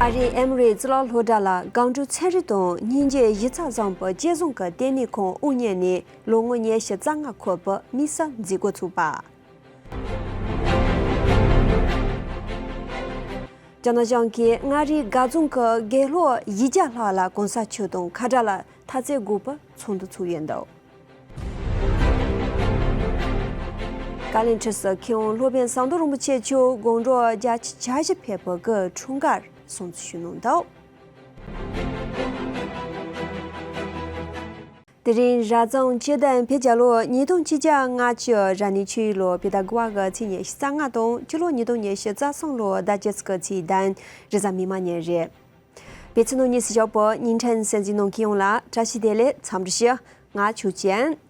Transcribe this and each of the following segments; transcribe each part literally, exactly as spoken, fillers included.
ཨ་རིའི་ཨེ་མོ་རི་གཙུག་ལག་སློབ་གྲྭ་ལ་སྒང་དྲུག་ཚན་རིག་དང་སྙིང་རྗེ་གཞི་རྩར་བཟུང་བའི་དཔྱད་བཟུང་གི་ལྟེ་གནས་ཁང་དབུ་བརྙེས་ནས་ལོ་ངོ་ཉི་ཤུ་རྩ་ལྔ་འཁོར་བའི་དམིགས་བསལ་མཛད་སྒོ་ཚུགས་པ། རྒྱ་ནག་གཞུང་གིས་མངའ་རིས་དགའ་རྫོང་གི་དགེ་སློབ་བཞི་བརྒྱ་ལྷག་ལ་གོང་ས་མཆོག་དང་ཁ་བྲལ་ལ་ཐ་ཚིག་དགོས་པའི་ཚོགས་འདུ་ཚོགས་ཡོད་འདུག་བཀའ་བློན་ཁྲི་ཟུར་མཁས་དབང་སློབ་དཔོན་ཟམ་གདོང་རིན་པོ་ཆེ་མཆོག་དགོང་དྲོ་རྒྱལ་སྤྱིའི་འཆར་གཞི་ཕེབས་པའི་སྐུ་འཁྲུངས་སྐར་སྲུང་བརྩི་ཞུས་གནང་འདུག་དེ་རིང་རབ་བྱུང་སྤྱི་ཟླ་བརྒྱད་པའི་ལོ་ཉིས་སྟོང་ཆིག་བརྒྱ་ལྔ་བཅུ་རབ་གནས་ཆུ་ཡོས་ལོ་བོད་ཟླ་དགུ་པ་གི་ཚེས་ཉི་ཤུ་རྩ་ལྔ་དང་སྤྱི་ལོ་ཉིས་སྟོང་ཉི་ཤུ་རྩ་གསུམ་ལོ་ཟླ་བརྒྱད་པའི་ཚེས་བདུན་རེས་གཟའ་མིག་དམར་ཉིན་རེད། བོད་ཕྱི་ནང་གཉིས་སུ་བཞུགས་པའི་བརྙན་འཕྲིན་གསན་གཟིགས་གནང་མཁན་ཡོངས་ལ་བཀྲ་ཤིས་བདེ་ལེགས་འཚམས་འདྲི་ཞུ། ང་ཆོས་ཅན།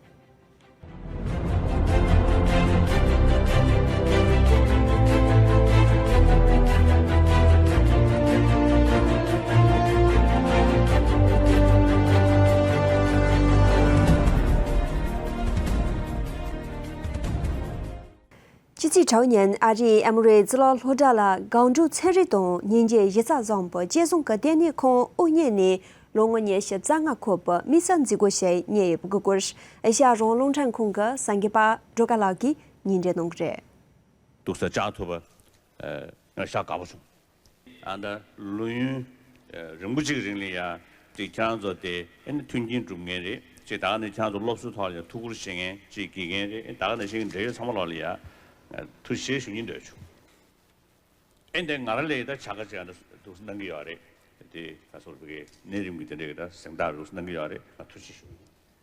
ཕྱི་ཚེས་དྲུག་ཉིན་ཨ་རིའི་ཨེ་མོ་རི་གཙུག་ལག་སློབ་གྲྭ་ལ་སྒང་དྲུག་ཚན་རིག་དང་སྙིང་རྗེ་གཞི་རྩར་བཟུང་བའི་དཔྱད་བཟུང་གི་ལྟེ་གནས་ཁང་དབུ་བརྙེས་ནས་ལོ་ངོ་ཉི་ཤུ་རྩ་ལྔ་འཁོར་བའི་དམིགས་བསལ་མཛད་སྒོ་ཞིག་གཉེར་ཡོད་པའི་སྐོར་ཨེ་ཤ་ཡ་རང་དབང་རླུང་འཕྲིན་ཁང་གི་གསར་འགོད་པ་སྒྲོལ་དཀར་ལགས་ཀྱིས་སྙན་སྒྲོན་གནང་གི་རེད། འདུག་ས་བཅར་ཐུབ་པ། ཨ་ང་ཤ་དགའ་པོ་བྱུང་། ཨ་ད་ལོ་ཡུན་རིང་པོ་གཅིག་རིང་ལ་ཡ་ཅིག་ཁྱེད་རང་ཚོ་དེ་ཨེ་ནི་མཐུན་རྐྱེན་སྒྲུབ་མཁན་རེད། ཅིག་ད་ག་ནས་ཁྱེད་རང་ཚོ་སློབ་གསོའི་ཐོག་ལ་ཡ་ཐུགས་ཁུར་བཞེས་མཁན་ཅིག་དགེ་རྒན་རེད། ཨེ་ད་ག་ནས་བཞེས་མཁན་འབྲེལ་ཡོད་ཚང་མ་ལོག་ལ་ཡ་ཐུགས་རྗེ་ཆེ་ཞུ་སྙིང་འདོད་བྱུང་། ཨེ་འདི་ང་རང་ལ་ཡི་ད་བྱ་དགའ་ཅིག་ཨ་འདྲ་འདུག་སེ་གནང་གི་ཡོད་རེད། དེ་ད་སོར་བི་གའི་གནས་རིམ་གྱི་དེ་འདྲའི་ད་གཟེངས་རྟགས་འདུག་སེ་གནང་གི་ཡོད་རེད། ང་ཐུགས་རྗེ་ཞུ།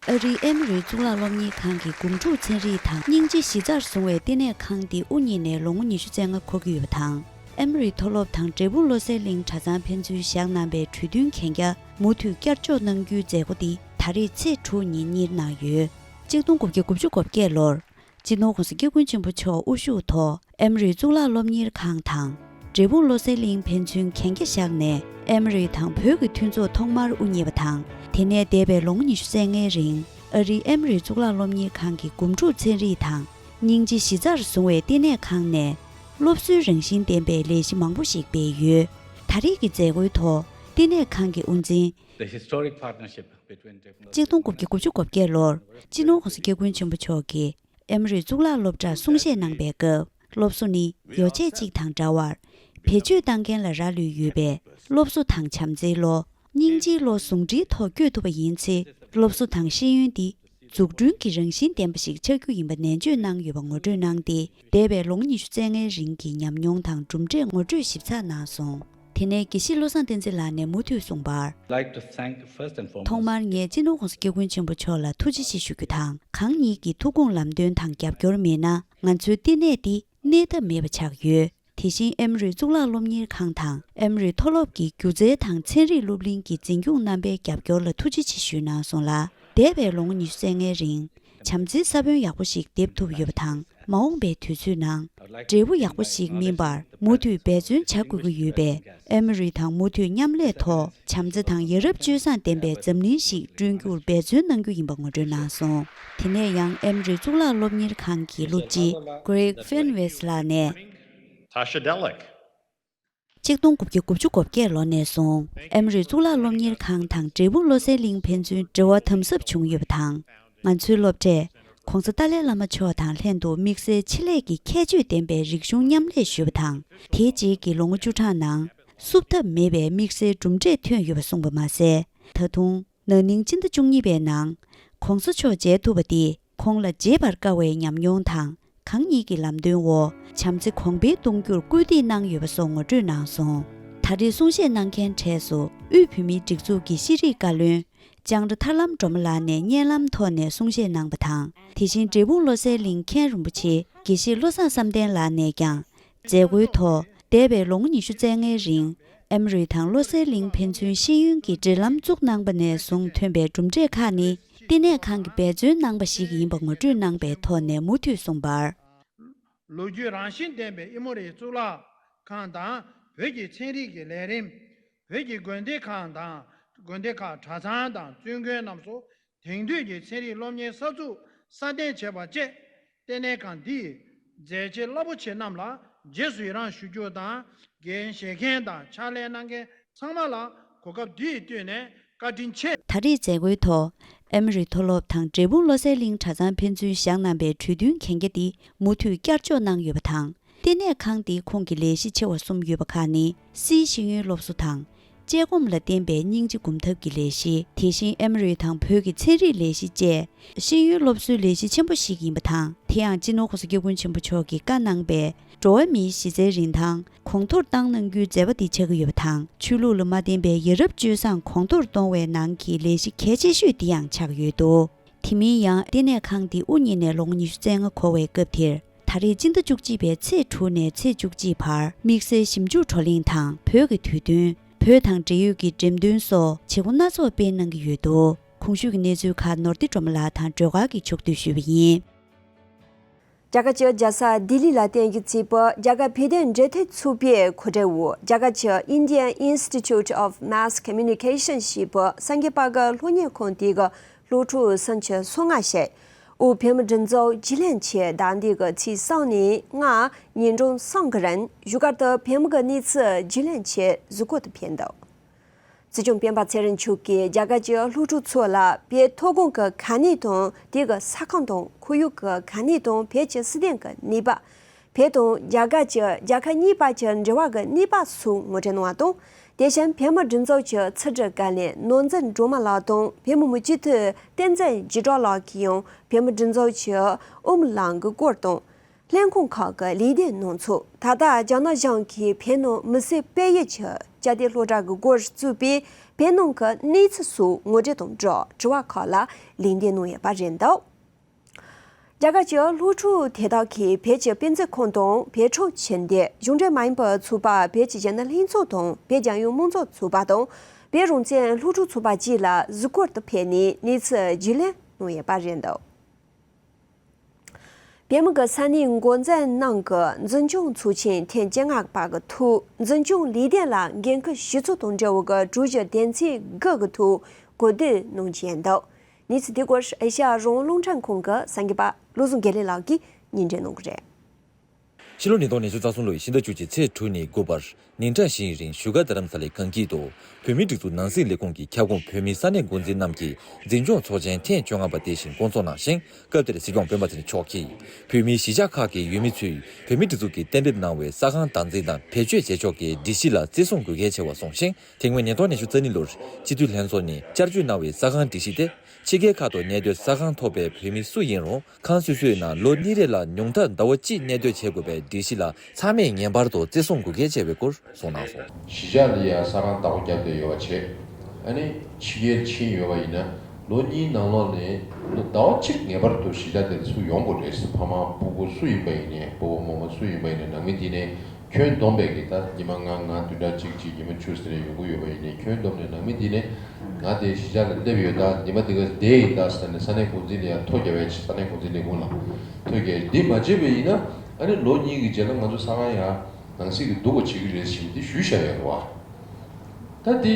ཨ་རིའི་ཨེ་མོ་རི་གཙུག་ལག་སློབ་གཉེར་ཁང་གི་སྒོམ་སྒྲུབ་ཚན་རིག་དང་སྙིང་རྗེ་གཞི་རྩར་བཟུང་བའི་ལྟེ་གནས་ཁང་འདི་དབུ་བརྙེས་ནས་ལོ་ངོ་ཉི་ཤུ་རྩ་ལྔ་འཁོར་གྱི་ཡོད་པ་དང་། ཨེ་མོ་རི་མཐོ་སློབ་དང་འབྲས་སྤུངས་བློ་གསལ་གླིང་གྲྭ་ཚང་ཕན་ཚུན་བཞག་གནང་པའི་གྲོས་མཐུན་གན་རྒྱ་མུ་མཐུད་བསྐྱར་འཇོག་གནང་རྒྱུའི་མཛད་སྒོ་འདི་ད་རེས་ཚེས་དྲུག་ཉིན་གཉེར་གནང་ཡོད། གཅིག་སྟོང་དགུ་བརྒྱ་དགུ་བཅུ་གོ་བརྒྱད་ལོར། སྤྱི་ནོར་༸གོང་ས་༸སྐྱབས་མགོན་ཆེན་པོ་མཆོག་དབུ་བཞུགས་ཐོག་ཨེ་མོ་རི་གཙུག་ལག་སློབ་གཉེར་ཁང་དང་། འབྲས་སྤུངས་བློ་གསལ་གླིང་ཕན་ཚུན་གན་རྒྱ་བཞག་ནས་ཨེ་མོ་རི་དང་བོད་ཀྱི་མཐུན་ཚོགས་ཐོག་མར་དབུ་བརྙེས་པ་དང་། དེ་ནས་འདས་པའི་ལོ་ངོ་ཉི་ཤུ་རྩ་ལྔའི་རིང་ཨ་རིའི་ཨེ་མོ་རི་གཙུག་ལག་སློབ་གཉེར་ཁང་གི་སྒོམ་སྒྲུབ་ཚན་རིག་དང་། སྙིང་རྗེ་གཞི་རྩར་བཟུང་བའི་ལྟེ་གནས་ཁང་ནས་སློབ་གསོའི་རང་བཞིན་ལྡན་པའི་ལས་གཞི་མང་པོ་ཞིག་སྤེལ་ཡོད། ད་རེས་ཀྱི་མཛད་སྒོའི་ཐོག་ལྟེ་གནས་ཁང་གི་དབུ་འཛིན། The historic partnership between Development གཅིག་སྟོང་དགུ་བརྒྱ་དགུ་བཅུ་གོ་བརྒྱད་ལོར་སྤྱི་ནོར་༸གོང་ས་༸སྐྱབས་མགོན་ཆེན་པོ་མཆོག་གིས་ཨེ་མོ་རི་གཙུག་ལག་སློབ་གྲྭར་གསུང་བཤད་གནང་པའི་སྐབས། སློབ་གསོ་ནི་ཡོ་བྱད་ཅིག་དང་འདྲ་བར་བེད་སྤྱོད་བཏང་མཁན་ལ་རག་ལུས་ཡོད་པས། སློབ་གསོ་དང་བྱམས་བརྩེའི་བློ། སྙིང་རྗེའི་བློ་ཟུང་འབྲེལ་ཐོག་བསྐྱོད་ཐུབ་པ་ཡིན་ཚེ། སློབ་གསོ་དང་ཤེས་ཡོན་འདི་འཛུགས་སྐྲུན་གྱི་རང་བཞིན་ལྡན་པ་ཞིག་ཆགས་རྒྱུ་ཡིན་པ་ནན་བརྗོད་གནང་ཡོད་པ་ངོ་སྤྲོད་གནང་སྟེ། འདས་པའི་ལོ་ངོ་ཉི་ཤུ་རྩ་ལྔའི་རིང་གི་ཉམས་མྱོང་དང་གྲུབ་འབྲས་ངོ་སྤྲོད་ཞིབ་ཚགས་གནང་སོང་། དེ་ནས་དགེ་བཤེས་བློ་བཟང་བསྟན་འཛིན་ལགས་ནས་མུ་མཐུད་གསུངས་པར། Like to thank first and foremost ཐོག་མར་ངས་སྤྱི་ནོར་༸གོང་ས་༸སྐྱབས་མགོན་ཆེན་པོ་མཆོག་ལ་ཐུགས་རྗེ་ཆེ་ཞུ་རྒྱུ་དང་། གང་ཉིད་ཀྱི་ཐུགས་དགོངས་ལམ་སྟོན་དང་རྒྱབ་སྐྱོར་མེད་ན། ང་ཚོའི་ལྟེ་གནས་འདི་གནས་ཐབས་མེད་པ་ཆགས་ཡོད། དེ་བཞིན་ཨེ་མོ་རི་གཙུག་ལག་སློབ་གཉེར་ཁང་དང་ཨེ་མོ་རི་མཐོ་སློབ་ཀྱི་སྒྱུ་རྩལ་དང་ཚན་རིག་སློབ་གླིང་གི་འཛིན་སྐྱོང་རྣམ་པའི་རྒྱབ་སྐྱོར་ལ་ཐུགས་རྗེ་ཆེ་ཞུས་གནང་སོང་ལ། འདས་པའི་ལོ་ངོ་ཉི་ཤུ་རྩ་ལྔའི་རིང་། བྱམས་བརྩེའི་ས་བོན་ཡག་པོ་ཞིག་འདེབས་ཐུབ་ཡོད་པ་དང་། མ་འོངས་པའི་དུས་ཚོད་ནང་། འབྲས་བུ་ཡག་པོ་ཞིག་སྨིན་པར་མུ་མཐུད་འབད་བརྩོན་བྱ་དགོས་ཀྱི་ཡོད་པས། ཨེ་མོ་རི་དང་མུ་མཐུད་མཉམ་ལས་ཐོག་བྱམས་བརྩེ་དང་ཡ་རབས་སྤྱོད་བཟང་ལྡན་པའི་འཛམ་གླིང་ཞིག་བསྐྲུན་རྒྱུར་འབད་བརྩོན་གནང་རྒྱུ་ཡིན་པ་ངོ་སྤྲོད་གནང་སོང་། དེ་ནས་ཡང་ཨེ་མོ་རི་གཙུག་ལག་སློབ་གཉེར་ཁང་གི་སློབ་སྤྱི་Greg Fenwies ལགས་ནས། Tasha Delek གཅིག་སྟོང་དགུ་བརྒྱ་དགུ་བཅུ་གོ་བརྒྱད་ལོ་ནས་བཟུང་ཨེ་མོ་རི་གཙུག་ལག་སློབ་གཉེར་ཁང་དང་འབྲས་སྤུངས་བློ་གསལ་གླིང་ཕན་ཚུན་འབྲེལ་བ་དམ་ཟབ་བྱུང་ཡོད་པ་དང་། ང་ཚོའི་སློབ་གྲས་༸གོང་ས་ཏཱ་ལའི་བླ་མ་མཆོག་དང་ལྷན་དུ་དམིགས་བསལ་ཆེད་ལས་ཀྱི་ཁྱད་ཆོས་ལྡན་པའི་རིག་གཞུང་མཉམ་ལས་ཞུས་པ་དང་། དེའི་རྗེས་ཀྱི་ལོ་ངོ་བཅུ་ཕྲག་ནང་བསུབ་ཐབས་མེད་པའི་དམིགས་བསལ་གྲུབ་འབྲས་ཐོན་ཡོད་པ་གསུངས་པ་མ་ཟད། ད་དུང་། ན་ནིང་སྤྱི་ཟླ་བཅུ་གཉིས་པའི་ནང་༸གོང་ས་མཆོག་མཇལ་ཐུབ་པ་འདིས་ཁོང་ལ་བརྗེད་པར་དཀའ་བའི་ཉམས་མྱོང་དང་། གང་ཉིད་ཀྱི་ལམ་སྟོན་འོག་བྱམས་བརྩེ་གོང་འཕེལ་གཏོང་རྒྱུར་སྐུལ་འདེད་གནང་ཡོད་པ་སོགས་ངོ་སྤྲོད་གནང་སོང་། ད་རེས་གསུང་བཤད་གནང་མཁན་གྲས་སུ་དབུས་བོད་མིའི་སྒྲིག་འཛུགས་ཀྱི་ཤེས་རིག་བཀའ་བློན་ལྕང་ར་ཐར་ལམ་སྒྲོལ་མ་ལགས་ནས་བརྙན་ལམ་ཐོག་ནས་གསུང་བཤད་གནང་པ་དང་། དེ་བཞིན་འབྲས་སྤུངས་བློ་གསལ་གླིང་མཁན་རིན་པོ་ཆེ་དགེ་བཤེས་བློ་བཟང་བསམ་གཏན་ལགས་ནས་ཀྱང་། མཛད་སྒོའི་ཐོག་འདས་པའི་ལོ་ངོ་ཉི་ཤུ་རྩ་ལྔའི་རིང་། ཨེ་མོ་རི་དང་བློ་གསལ་གླིང་ཕན་ཚུན་ཤེས་ཡོན་གྱི་འབྲེལ་ལམ་བཙུགས་གནང་པ་ནས་བཟུང་ཐོན་པའི་གྲུབ་འབྲས་ཁག་ནི། ལྟེ་གནས་ཁང་གིས་འབད་བརྩོན་གནང་པ་ཞིག་ཡིན་པ་ངོ་སྤྲོད་གནང་པའི་ཐོག་ནས་མུ་མཐུད་གསུངས་པར། ལོ་རྒྱུས་རང་བཞིན་ལྡན་པའི་ཨེ་མོ་རི་གཙུག་ལག་ཁང་དང་བོད་ཀྱི་ཚན་རིག་གི་ལས་རིམ། བོད་ཀྱི་དགོན་སྡེ་ཁག་དང་དགོན་སྡེ་ཁག་གྲྭ་ཚང་དང་བཙུན་དགོན་རྣམས་སུ། དེང་དུས་ཀྱི་ཚན་རིག་སློབ་གཉེར་གསར་འཛུགས་སྲ་བརྟན་བྱས་པ་བཅས། ལྟེ་གནས་ཁང་འདིས་མཛད་རྗེས་རླབས་པོ་ཆེ་རྣམས་ལ་རྗེས་སུ་ཡི་རང་ཞུ་རྒྱུ་དང་། འགན་བཞེས་མཁན་དང་ཕྱག་ལས་གནང་མཁན་ ཚང་མ་ལ་གོ་སྐབས་འདི་ཡི་བསྟུན་ནས་བཀའ་དྲིན་ཆེ། ད་རེས་མཛད་སྒོའི་ཐོག་ཨེ་མོ་རི་མཐོ་སློབ་དང་འབྲས་སྤུངས་བློ་གསལ་གླིང་གྲྭ་ཚང་ཕན་ཚུན་བཞག་གནང་པའི་གྲོས་མཐུན་གན་རྒྱ་འདི་མུ་མཐུད་བསྐྱར་འཇོག་གནང་ཡོད་པ་དང་། ལྟེ་གནས་ཁང་འདིའི་ཁོངས་ཀྱི་ལས་གཞི་ཆེ་བ་གསུམ་ཡོད་པ་ཁག་ནི་སིའི་ཤེས་ཡོན་སློབ་གསོ་དང་། དཔྱད་སྒོམ་ལ་བརྟེན་པའི་སྙིང་རྗེ་སྒོམ་ཐབས་ཀྱི་ལས་གཞི། དེ་བཞིན་ཨེ་མོ་རི་དང་བོད་ཀྱི་ཚན་རིག་ལས་གཞི་བཅས་ཤེས་ཡོན་སློབ་གསོའི་ལས་གཞི་ཆེན་པོ་ཞིག་ཡིན་པ་དང་། དེ་ཡང་སྤྱི་ནོར་༸གོང་ས་༸སྐྱབས་མགོན་ཆེན་པོ་མཆོག་གིས་བཀའ་གནང་པའི་འགྲོ་བ་མིའི་གཞི་རྩའི་རིན་ཐང་གོང་མཐོར་བཏང་གནང་རྒྱུའི་མཛད་པ་འདི་ཆགས་ཀྱི་ཡོད་པ་དང་། ཆོས་ལུགས་ལ་མ་བརྟེན་པའི་ཡ་རབས་སྤྱོད་བཟང་གོང་མཐོར་གཏོང་བའི་ནང་གི་ལས་གཞི་གལ་ཆེ་ཤོས་འདི་ཡང་ཆགས་ཡོད་འདུག་དེ་མིན་ཡང་ལྟེ་གནས་ཁང་འདི་དབུ་བརྙེས་ནས་ལོ་ངོ་ཉི་ཤུ་རྩ་ལྔ་འཁོར་བའི་སྐབས་དེར། ད་རེས་སྤྱི་ཟླ་བཅུ་གཅིག་པའི་ཚེས་དྲུག་ནས་ཚེས་བཅུ་གཅིག་བར་དམིགས་བསལ་ཞིབ་འཇུག་བགྲོ་གླེང་དང་བོད་ཀྱི་དུས་སྟོན། བོད་དང་འབྲེལ་ཡོད་ཀྱི་འགྲེམས་སྟོན་སོགས་བྱེད་སྒོ་སྣ་ཚོགས་སྤེལ་གནང་གི་ཡོད་འདུག་གོང་ཞུས་ཀྱི་གནས་ཚུལ་ཁག་ནོར་བདེ་སྒྲོལ་མ་ལགས་དང་སྒྲོལ་དཀར་གྱིས་ཕྱོགས་བསྡུས་ཞུས་པ་ཡིན། རྒྱ་གར་གྱི་རྒྱལ་ས་ལྡི་ལི་ལ་རྟེན་གྱི་བརྩིས་པ་རྒྱ་གར་བོད་དོན་འབྲེལ་མཐུད་ཚོགས་པའི་གོ་སྒྲིག་འོག་རྒྱ་གར་གྱི་Indian Institute of Mass Communication ཞེས་པ་སངས་རྒྱས་པ་གི་སློབ་གཉེར་ཁང་དེ་གི་སློབ་ཕྲུག་སུམ་ཅུ་སོ་ལྔ་ཞིག་འོག་བོད་མི་སྒྲིག་འཛུགས་རྒྱུན་ལས་ཆེད་ཟླ་འདི་གི་ཚེས་གསུམ་ནས་ལྔ་ཉིན་གྲངས་གསུམ་གི་རིང་བཞུགས་སྒར་དུ་བོད་མི་གི་གནས་ཚུལ་རྒྱུན་ལས་ཆེད་གཟིགས་སྐོར་དུ་ཕེབས་འདུག་སྲིད་སྐྱོང་སྤེན་པ་ཚེ་རིང་མཆོག་གིས་རྒྱ་གར་གྱི་སློབ་ཕྲུག་ཚོ་ལ་བོད་མཐོ་སྒང་གི་གལ་གནད་དང་དེ་གི་ས་ཁང་དང་ཁོར་ཡུག་གི་གལ་གནད་དང་བོད་ཀྱི་སྲིད་དོན་གྱི་གནས་བབ། བོད་དང་རྒྱ་གར་གྱི་རྒྱལ་ཁབ་གཉིས་བར་གྱི་འབྲེལ་བ་གི་གནས་བབ་སོགས་ངོ་སྤྲོད་གནང་བ་དང་། དེ་བཞིན་བོད་མི་སྒྲིག་འཛུགས་ཀྱི་ཚོགས་སྒྲིག་བཀའ་བློན་ནོར་འཛིན་སྒྲོལ་མ་ལགས་དང་བོད་མི་མང་སྤྱི་འཐུས་བསྟན་འཛིན་འཇིགས་གྲོགས་ལགས་ཀྱིས་ཡང་བོད་མི་སྒྲིག་འཛུགས་ཀྱི་དབུ་མའི་ལམ་གྱི་སྐོར་དང་། ལྷན་ཁང་ཁག་གི་ལས་དོན་གནང་ཚུལ། ད་ལྟ་རྒྱ་ནག་གཞུང་གིས་བོད་ནང་མི་སེར་སྤེལ་ཡུལ་གྱི་བཅའ་སྡོད་སློབ་གྲྭ་གི་སྐོར་བཙུགས་པའི་བོད་ནང་གི་གནས་ཚུལ་སོགས་ངོ་སྤྲོད་དང་སྦྲགས་དྲི་བ་ཁག་ལ་ལན་འདེབས་གནང་ཡོད་པ་རེད་འདུག་རྒྱ་གར་གྱི་སློབ་ཕྲུག་དེ་དག་གིས་བོད་ཀྱི་དཔེ་མཛོད་ཁང་དང་བོད་ཕྲུག་ཆེད་འདོད་གཞུང་འབྲེལ་མ་ཡིན་པའི་ཚོགས་པ་བོད་ཀྱི་གཞོན་ནུ་ལྷན་ཚོགས་དང་བོད་རྒྱལ་ཡོངས་མང་གཙོ་ཚོགས་པ་དང་བོད་རང་བཙན་སློབ་ཕྲུག་ཚོགས་པ་བཅས་ལ་གཟིགས་སྐོར་དུ་ཕེབས་ནས་གནས་ཚུལ་རྒྱུས་ལོན་གནང་ཡོད་པ་རེད་འདུག་བོད་མི་གི་ས་གནས་འགོ་འཛིན་རྣམས་ཀྱི་འཛིན་སྐྱོང་ཚོགས་ཆེན་ཐེངས་བཅོ་ལྔ་པ་གི་ཐོག་འཛིན་སྐྱོང་ལས་དོན་ལ་འགན་ཁུར་ཞུས་ཚུལ་དང་འབྲེལ་བའི་གི་གྲོས་གཞི་དོན་ཚན་དགུ་གི་ཐོག་གོ་བསྡུར་གནང་རྒྱུ་ཡིན་འདུག་གནས་ཚུལ་དེ་སྐོར་ཨེ་ཤ་ཡ་རང་དབང་རླུང་འཕྲིན་ཁང་གི་གསར་འགོད་པ་བློ་བཟང་དགེ་ལེགས་ལགས་ཀྱིས་སྙན་སྒྲོན་གནང་གི་རེད། ཕྱི་ལོ་ཉིས་སྟོང་ཉི་ཤུ་རྩ་གསུམ་ལོའི་ཕྱི་ཟླ་བཅུ་གཅིག་ཚེས་དྲུག་ནས་དགུ་བར་ཉིན་གྲངས་བཞིའི་རིང་བཞུགས་སྒར་རྡ་རམ་ས་ལའི་གངས་སྐྱིད་དུ་བོད་མིའི་སྒྲིག་འཛུགས་ནང་སྲིད་ལས་ཁུངས་ཀྱི་ཁྱབ་ཁོངས་བོད་མིའི་ས་གནས་འགོ་འཛིན་རྣམས་ཀྱི་འཛིན་སྐྱོང་ཚོགས་ཆེན་ཐེངས་བཅོ་ལྔ་པ་དེ་བཞིན་སྐོང་ཚོགས་གནང་ཞིང་། སྐབས་དེར་སྲིད་སྐྱོང་སྤེན་པ་ཚེ་རིང་མཆོག་གིས་བོད་མིའི་གཞིས་ཆགས་ཁག་གི་ཡུལ་མི་ཚོས་བོད་མིའི་སྒྲིག་འཛུགས་ཀྱིས་གཏན་འབེབས་གནང་བའི་ས་ཁང་བདག་འཛིན་དང་བེད་སྤྱོད་བྱེད་ཕྱོགས་ཀྱི་སྒྲིག་གཞི་ལ་བརྩི་སྲུང་དགོས་གལ་ཆེ་བ་གསུངས་ཤིང་། དེ་སྔོན་ཉིས་སྟོང་ཉི་ཤུ་རྩ་གཉིས་ལོར་སྤྱི་འཐུས་ལྷན་ཚོགས་ནས་བསྐྱར་བཅོས་གནང་བའི་ས་ཁང་སྒྲིག་གཞི་དེ། ཕྱི་རྒྱལ་ཁག་ཏུ་གནས་སྡོད་ས་ཁང་ཐོབ་པའི་བོད་མི་སུ་ཡིན་རུང་། ཁང་སོ་སོའི་ནང་ལོ་གཉིས་རེ་ལ་ཉུང་མཐར་ཟླ་བ་གཅིག་གནས་སྡོད་བྱེད་དགོས་པའི་སྒྲིག་གཞི་ལ་ཚང་མས་ངེས་པར་དུ་བརྩི་སྲུང་དགོས་གལ་ཆེ་བའི་སྐོར་གསུངས་གནང་སོང་། གཞིས་ཆགས་འདི་ཡང་ས་ཁང་བདག་པོ་བརྒྱབ་བསྡད་ཡོད་པ་བྱས། ཨ་ནི་ཕྱི་རྒྱལ་ཕྱིན་ཡོད་པ་ཡིན་ན་ལོ་གཉིས་ནང་ལོགས་ནས་ཟླ་བ་གཅིག་ངེས་པར་དུ་གཞིས་ཆགས་དེར་ཚུར་ཡོང་དགོས་རེད། ཕ་མ་སྤུ་གུ་སུ་ཡིན་པ་ཡིན་ནའི་སྤོ་བོ་རྨོ་མོ་སུ་ཡིན་པ་ཡིན་ནའི་ནང་མི་འདི་ནས་ཁྱོན་བསྡོམས་པས་ཀྱི་ད་ཉི་མ་ལྔ་ལྔ་བདུན་ཕྲག་གཅིག་གཅིག་ཉི་མ་བཅུ་ཟེར་ནས་ཡོང་གི་ཡོད་པ་ཡིན་ནའི་ཁྱོན་བསྡོམས་ནས་ནང་མི་འདི་ནས་ང་དེ་གཞིས་ཆགས་ལ་སླེབས་ཡོད་ད་ཉི་མ་འདི་ག་བསྡད་ཡིན་ད་ཟེར་ནས་ས་གནས་འགོ་འཛིན་ལ་ཡང་ཐོ་རྒྱག་པའི་ས་གནས་འགོ་འཛིན་ལས་ཁུངས་ལ་ཐོ་རྒྱག་འདི་མ་བྱས་པ་ཡིན་ན་ཨ་ནི་ལོ་གཉིས་ཀྱི་རྗེས་ལ་ང་ཚོ་ས་ཁང་ཡང་ནང་སྲིད་ཀྱི་སྡུག་པ་བྱེད་ཀྱི་རེད་ཞེས་འདི་ཞུས་བཞག་ཡོད་རེད་བ། ད་འདི་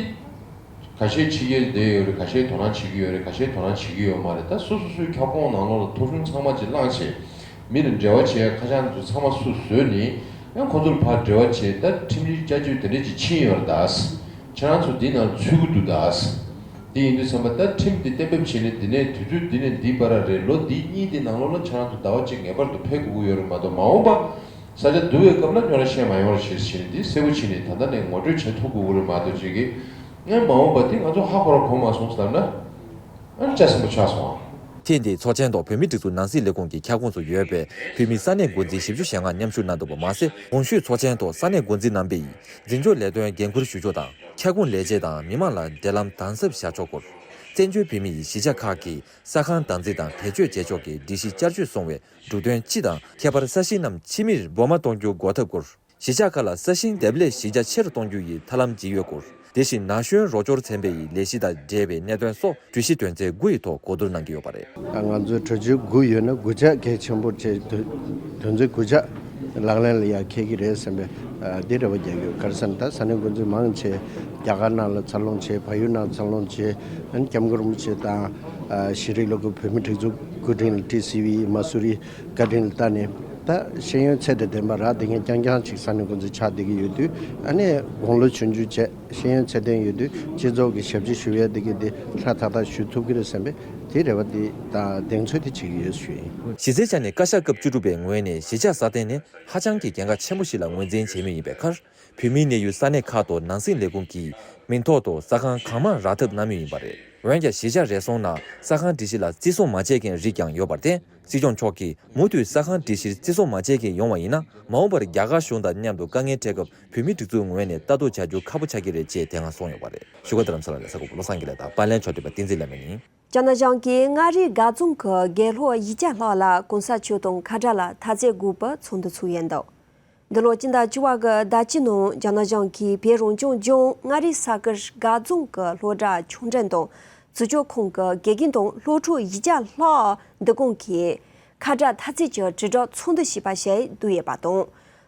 ཁ་ཤས་ཕྱི་རྒྱལ་བསྡད་ཡོད་རེད། ཁ་ཤས་དོ་སྣང་བྱེད་ཀྱི་ཡོད་རེད། ཁ་ཤས་དོ་སྣང་བྱེད་ཀྱི་ཡོད་མ་རེད། ད་སོ་སོ་སོའི་ཁྱབ་ཁོངས་ནང་ལོགས་ལ་ཐོ་གཞུང་ཚང་མ་ཅིག་བླངས་བྱས་མི་ལ་འབྲེལ་བ་བྱས་ཁ་བྱང་ཚོ་ཚང་མ་སུ་བཟོས་ནས་ཡང་ཁོ་ཚོར་ཕར་འབྲེལ་བ་བྱས་ད་ཁྲིམས་ཡིག་བསྐྱར་བཅོས་དེ་འདྲས་ཅིག་ཕྱིན་ཡོད་རེད་ད། ཁྱེད་རང་ཚོ་འདི་ནང་ཚུད་ཀྱི་འདུག་ད། དེ་ཡིན་དུས་ཙམ་པ་ད་ཁྲིམས་འདི་གཏན་འབེབས་བྱས་ནས་འདི་ནས་དུས་ཚོད་འདི་ནས་འདི་བར་རེད། ལོ་འདི་གཉིས་འདི་ནང་ལོགས་ལ་ཁྱེད་རང་ཚོ་ཟླ་བ་གཅིག་ངེས་པར་དུ་ཕེབས་དགོས་ཀྱི་ཡོད་རེད་མ་གཏོགས་མ་འོངས་པ་ས་ཆ་བསྡུ་བའི་སྐབས་ལ་ཁྱོད་རང་བཤད་མ་ཡོང་རེད་ཞེས་བྱས་ནས་འདི་གསལ་པོ་བྱས་ནས་ད་ལྟ་ནས་ངོ་སྤྲོད་བྱེད་ཐུབ་དགོས་ཀྱི་རེད་མ་གཏོགས་ཅིག་གིས་ངས་མ་འོངས་པ་འདི་ང་ཚོ་ཧ་གོ་ར་གོ་མ་སོང་ཟེར་ན་ཨ་ནི་ལྕགས་ཟིན་པོ་ཆགས་སོང་ཨ། ཐེངས་འདིའི་ཚོགས་ཆེན་ཐོག་བོད་མིའི་སྒྲིག་འཛུགས་ནང་སྲིད་ལས་ཁུངས་ཀྱི་ཁྱབ་ཁོངས་སུ་ཡོད་པའི་བོད་མིའི་ས་གནས་འགོ་འཛིན་བཞི་བཅུ་ཞེ་ལྔ་མཉམ་ཞུགས་གནང་འདུག་པ་མ་ཟད། གོང་ཞུས་ཚོགས་ཆེན་ཐོག་ས་གནས་འགོ་འཛིན་རྣམ་པས་འཛིན་སྐྱོང་ལས་དོན་འགན་འཁུར་ཞུ་ཕྱོགས་དང་། ཁྱབ་ཁོངས་ལས་བྱེད་དང་མི་མང་ལ་འབྲེལ་ལམ་དམ་ཟབ་བྱ་ཕྱོགས་སྐོར། བཙན་བྱོལ་བོད་མི་ཡི་གཞིས་ཆགས་ཁག་གི་ས་ཁང་བདག་འཛིན་དང་བེད་སྤྱོད་བྱེད་ཕྱོགས་ཀྱི་སྒྲིག་གཞི་བསྐྱར་བཅོས་སོང་བའི་འབྲུ་དོན་སྤྱི་དང་། ཁྱད་པར་ས་ཞིང་རྣམས་ཕྱི་མིར་སྦོ་མ་གཏོང་རྒྱུ་འགོག་ཐབས་སྐོར། གཞིས་ཆགས་ཁག་ལ་ས་ཞིང་འདེབས་ལས་གཞི་རྒྱ་ཆེ་རུ་གཏོང་རྒྱུ་ཡི་ཐབས་ལམ་ཇི་ཡོད་སྐོར། དེ་བཞིན་ན་གཞོན་རོགས་སྐྱོར་ཚན་པའི་ལས་གཞི་དང་འབྲེལ་བའི་གནད་དོན་སོགས་གྲོས་གཞི་དོན་ཚན་དགུ་ཡི་ཐོག་གོ་བསྡུར་གནང་གི་ཡོད་པ་རེད། ང་ཚོའི་གྲོས་ཆོད་དགུ་ཡོད་ན་དགུ་ཆ་གལ་ཆེན་པོ་བྱས་དོན་དོན་ཚན་དགུ་ཆ་ལག་ལེན་ལ་ཡང་འཁེལ་གྱི་རེད་བསམ་པའི་འདི་རེ་བ་རྒྱག་གི་ཡོད། ག་རེ་ཟེར་ན་ད་ས་གནས་འགོ་འཛིན་མང་ཆེ་རྒྱ་གར་ནང་ལ་འཚར་ལོངས་བྱས། བལ་ཡུལ་ནང་འཚར་ལོངས་བྱས། ཨ་ནི་སྐྱབས་མགོན་རིན་པོ་ཆེ་དང་ཤེས་རིག་སློབ་ཁུལ་བོད་མི་སྒྲིག་འཛུགས་བཀའ་དྲིན་ལ་ཊི་སི་ཝི་མ་སུ་རི་བཀའ་དྲིན་ལ་བཏགས་ནས། ད་ཤེས་ཡོན་ཚད་དང་ལྡན་པ་རག་བསྡད་མཁན་རྐྱང་རྐྱང་ཅིག་ས་གནས་འགོ་འཛིན་ཆགས་བསྡད་ཀྱི་ཡོད་དུས། ཨ་ནི་དགུང་ལོ་ཆུང་ཆུང་བྱས་ཤེས་ཡོན་ཚད་ལྡན་ཡོད་དུས་སྤྱི་ཚོགས་ཀྱི་ཞབས་ཕྱི་ཞུ་ཡས་འདི་གི་འདི་ཧྲ་ཐག་ཐག་ཞུ་ཐུབ་ཀྱི་རེད་བསམ་པའི་དེ་རེ་བ་འདི་དང་གདེང་ཚོད་དེ་བྱེད་ཀྱི་ཡོད་ཞུ་ཡིན། གཞི་རྩའི་ཆ་ནས་བཀའ་ཤག་སྐབས་བཅུ་དྲུག་པའི་ངོས་ནས་གཞིས་ཆགས་སྲ་བརྟན་ནི་ཧ་ཅང་གི་གལ་འགངས་ཆེན་པོ་ཞིག་ལ་ངོས་འཛིན་བྱེད་མུས་ཡིན་པའི་ཁར། བོད་མིའི་གནས་ཡུལ་ས་གནས་ཁག་ཏུ་ནང་སྲིད་ལས་ཁུངས་ཀྱིས་མིང་ཐོག་ཏུ་ས་ཁང་གང་མང་རག་ཐབས་གནང་མུས་ཡིན་པ་རེད། འོན་ཀྱང་གཞིས་ཆགས་རེ་ཟུང་ནང་ས་ཁང་སྒྲིག་གཞི་ལ་བརྩི་སྲུང་མ་བྱེད་མཁན་རིགས་ཀྱང་ཡོད་པར་བརྟེན། སྲིད་སྐྱོང་མཆོག་གིས་མུ་མཐུད་ས་ཁང་སྒྲིག་གཞིར་བརྩི་སྲུང་མ་བྱེད་མཁན་ཡོང་བ་ཡིན་ན། མ་འོངས་པར་རྒྱ་གར་གཞུང་དང་མཉམ་དུ་དཀའ་ངལ་འཕྲད་སྐབས་བོད་མིའི་སྒྲིག་འཛུགས་ངོས་ནས་ལྟ་རྟོག་བྱ་རྒྱུ་ཁག་པོ་ཆགས་ཀྱི་རེད་ཅེས་དེ་སྔ་གསུངས་ཡོད་པ་རེད། བཞུགས་སྒར་རྡ་རམ་ས་ལ་ལས་ས་གོ་བློ་བཟང་དགེ་ལེགས་དང་པར་ལེན་ཕྱོགས་སྡོད་པ་བསྟན་འཛིན་བླ་མ་ཡིན། རྒྱ་ནག་གཞུང་གིས་མངའ་རིས་དགའ་རྫོང་གི་དགེ་སློབ་ཉིས་བརྒྱ་ལྷག་ལ་གོང་ས་མཆོག་དང་ཁ་བྲལ་ལ་ཐ་ཚིག་དགོས་པའི་ཚོགས་འདུ་ཚོགས་ཡོད་འདུག་འདི་ལོ་སྤྱི་ཟླ་བཅུ་པ་གི་ཟླ་གཅིག་ནང་རྒྱ་ནག་གཞུང་གིས་བོད་རང་སྐྱོང་ལྗོངས་མངའ་རིས་ས་ཁུལ་དགའ་རྫོང་གི་སློབ་གྲྭ་ཆུང་འབྲིང་དང་ཚོགས་ཆུང་ཁང་གི་དགེ་རྒན་དང་སློབ་ཕྲུག་ཉིས་བརྒྱ་ལྷག་འདུ་ཁང་གིས་ཁ་བྲལ་ཐ་ཚིག་གི་དྲིལ་བསྒྲགས་ཚོགས་འདུ་ཞེས་པ་ཞིག་བསྡུས་ཡོད་པ་དང་།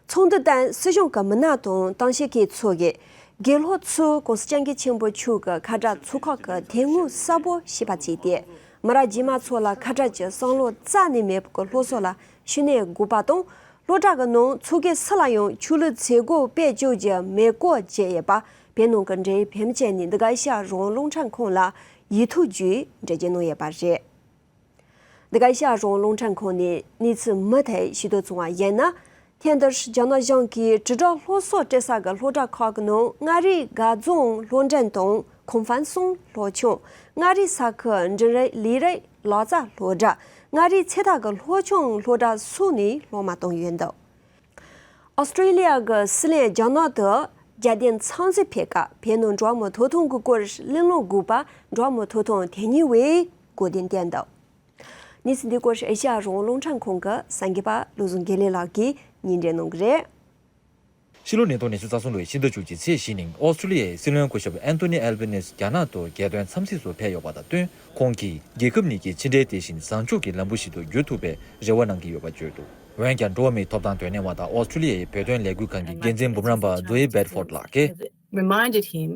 ཚོགས་འདུ་སྟེང་སྲིད་གཞུང་གི་མི་སྣ་དང་གཏམ་བཤད་མཁན་ཚོ་གིས་དགེ་སློབ་ཚོས་གོང་ས་སྐྱབས་མགོན་ཆེན་པོ་མཆོག་གི་ཁ་བྲལ་ཚོགས་ཁག་གི་དེབ་ངོ་གསར་པ་ཞེས་པ་བརྩིས་ཏེ། མི་རབས་རྗེས་མ་ཚོ་ལ་ཁ་བྲལ་གྱི་བསམ་བློ་རྩ་ནས་མེད་པའི་སློབ་གསོ་ལ་ཤུགས་སྣོན་དགོས་པ་དང་། སློབ་གྲྭ་གི་ནང་ཚོགས་སྒེར་སུ་ལ་ཡང་ཆོས་ལུགས་ཚེ་སྒོ་སྤེལ་བཅུག་རྒྱུ་མེད་སྐོར་བརྗོད་ཡོད་པ་བོད་ནང་གི་འབྲེལ་ཡོད་བོད་མི་བཅས་ནས་འདི་ག་ཨེ་ཤ་ཡ་རང་དབང་རླུང་འཕྲིན་ཁང་ལ་ཡིག་ཐོག་བརྒྱུད་འགྲེལ་བརྗོད་གནང་ཡོད་པ་རེད། འདི་ག་ཨེ་ཤ་ཡ་རང་དབང་རླུང་འཕྲིན་ཁང་ནས་གནས་ཚུལ་མུ་མཐུད་ཞུ་དགོས་བྱུང་བ་ཡིན་ན། ཐེངས་འདིར་རྒྱ་ནག་གཞུང་གིས་དྲིལ་བསྒྲགས་སློབ་གསོ་སྤྲད་ས་གི་སློབ་གྲྭ་ཁག་གི་ནང་མངའ་རིས་དགའ་རྫོང་སློབ་འབྲིང་དང་ཁོང་ཧྥན་སུང་སློབ་ཆུང་། མངའ་རིས་ས་ཁུལ་འབྲིང་རིམ་ལས་རིགས་ལག་རྩལ་སློབ་གྲྭ། མངའ་རིས་ཚོད་ལྟ་གི་སློབ་ཆུང་སློབ་གྲྭ་སོགས་ནས་སློབ་མ་བཏང་ཡོད་འདུག་ཨོ་སི་ཀྲི་ལི་ཡ་གི་སྲིད་བློན་རྒྱ་ནག་ཏུ་རྒྱལ་དོན་འཚམས་གཟིགས་ཕེབས་སྐབས་བོད་ནང་འགྲོ་བ་མིའི་ཐོབ་ཐང་གི་སྐོར་གླེང་སློང་དགོས་པ་འགྲོ་བ་མིའི་ཐོབ་ཐང་དོན་གཉེར་བས་དགོས་འདུན་བསྟན་འདུག་གནས་ཚུལ་འདི་སྐོར་ཨེ་ཤ་ཡ་རང་དབང་རླུང་འཕྲིན་ཁང་གི་གསར་འགོད་པ་བློ་བཟང་དགེ་ལེགས་ལགས་ཀྱིས་སྙན་སྒྲོན་གནང་གི་རེད། ཕྱི་ལོ་ཉིས་སྟོང་ཉི་ཤུ་རྩ་གསུམ་ལོའི་ཕྱི་ཟླ་བཅུ་གཅིག་ཚེས་བཞི་ཉིན་ཨོ་སི་ཀྲི་ལི་ཡའི་སྲིད་བློན་སྐུ་ཞབས་ཨན་ཐོ་ནི་ཨལ་བྷི་ནིས་རྒྱ་ནག་ཏུ་རྒྱལ་དོན་འཚམས་གཟིགས་སུ་ཕེབས་ཡོད་པ་དང་བསྟུན། ཁོང་གིས་རྒྱལ་ཁབ་གཉིས་ཀྱི་ཕྱི་འབྲེལ་དེ་བཞིན་བཟང་ཕྱོགས་ཀྱི་ལམ་བུ་ཞིག་ཏུ་འགྱུར་ཐུབ་པའི་རེ་བ་གནང་གི་ཡོད་པ་བརྗོད་འདུག་འོན་ཀྱང་འགྲོ་བ་མིའི་ཐོབ་ཐང་དོན་གཉེར་བ་དང་ཨོ་སི་ཀྲི་ལི་ཡའི་བོད་དོན་ལས་འགུལ་ཁང་གི་འགན་འཛིན་འབུམ་རམས་པ་ཛོའི་བེད་ཕོརྡ་ལགས་ཀྱིས། reminded him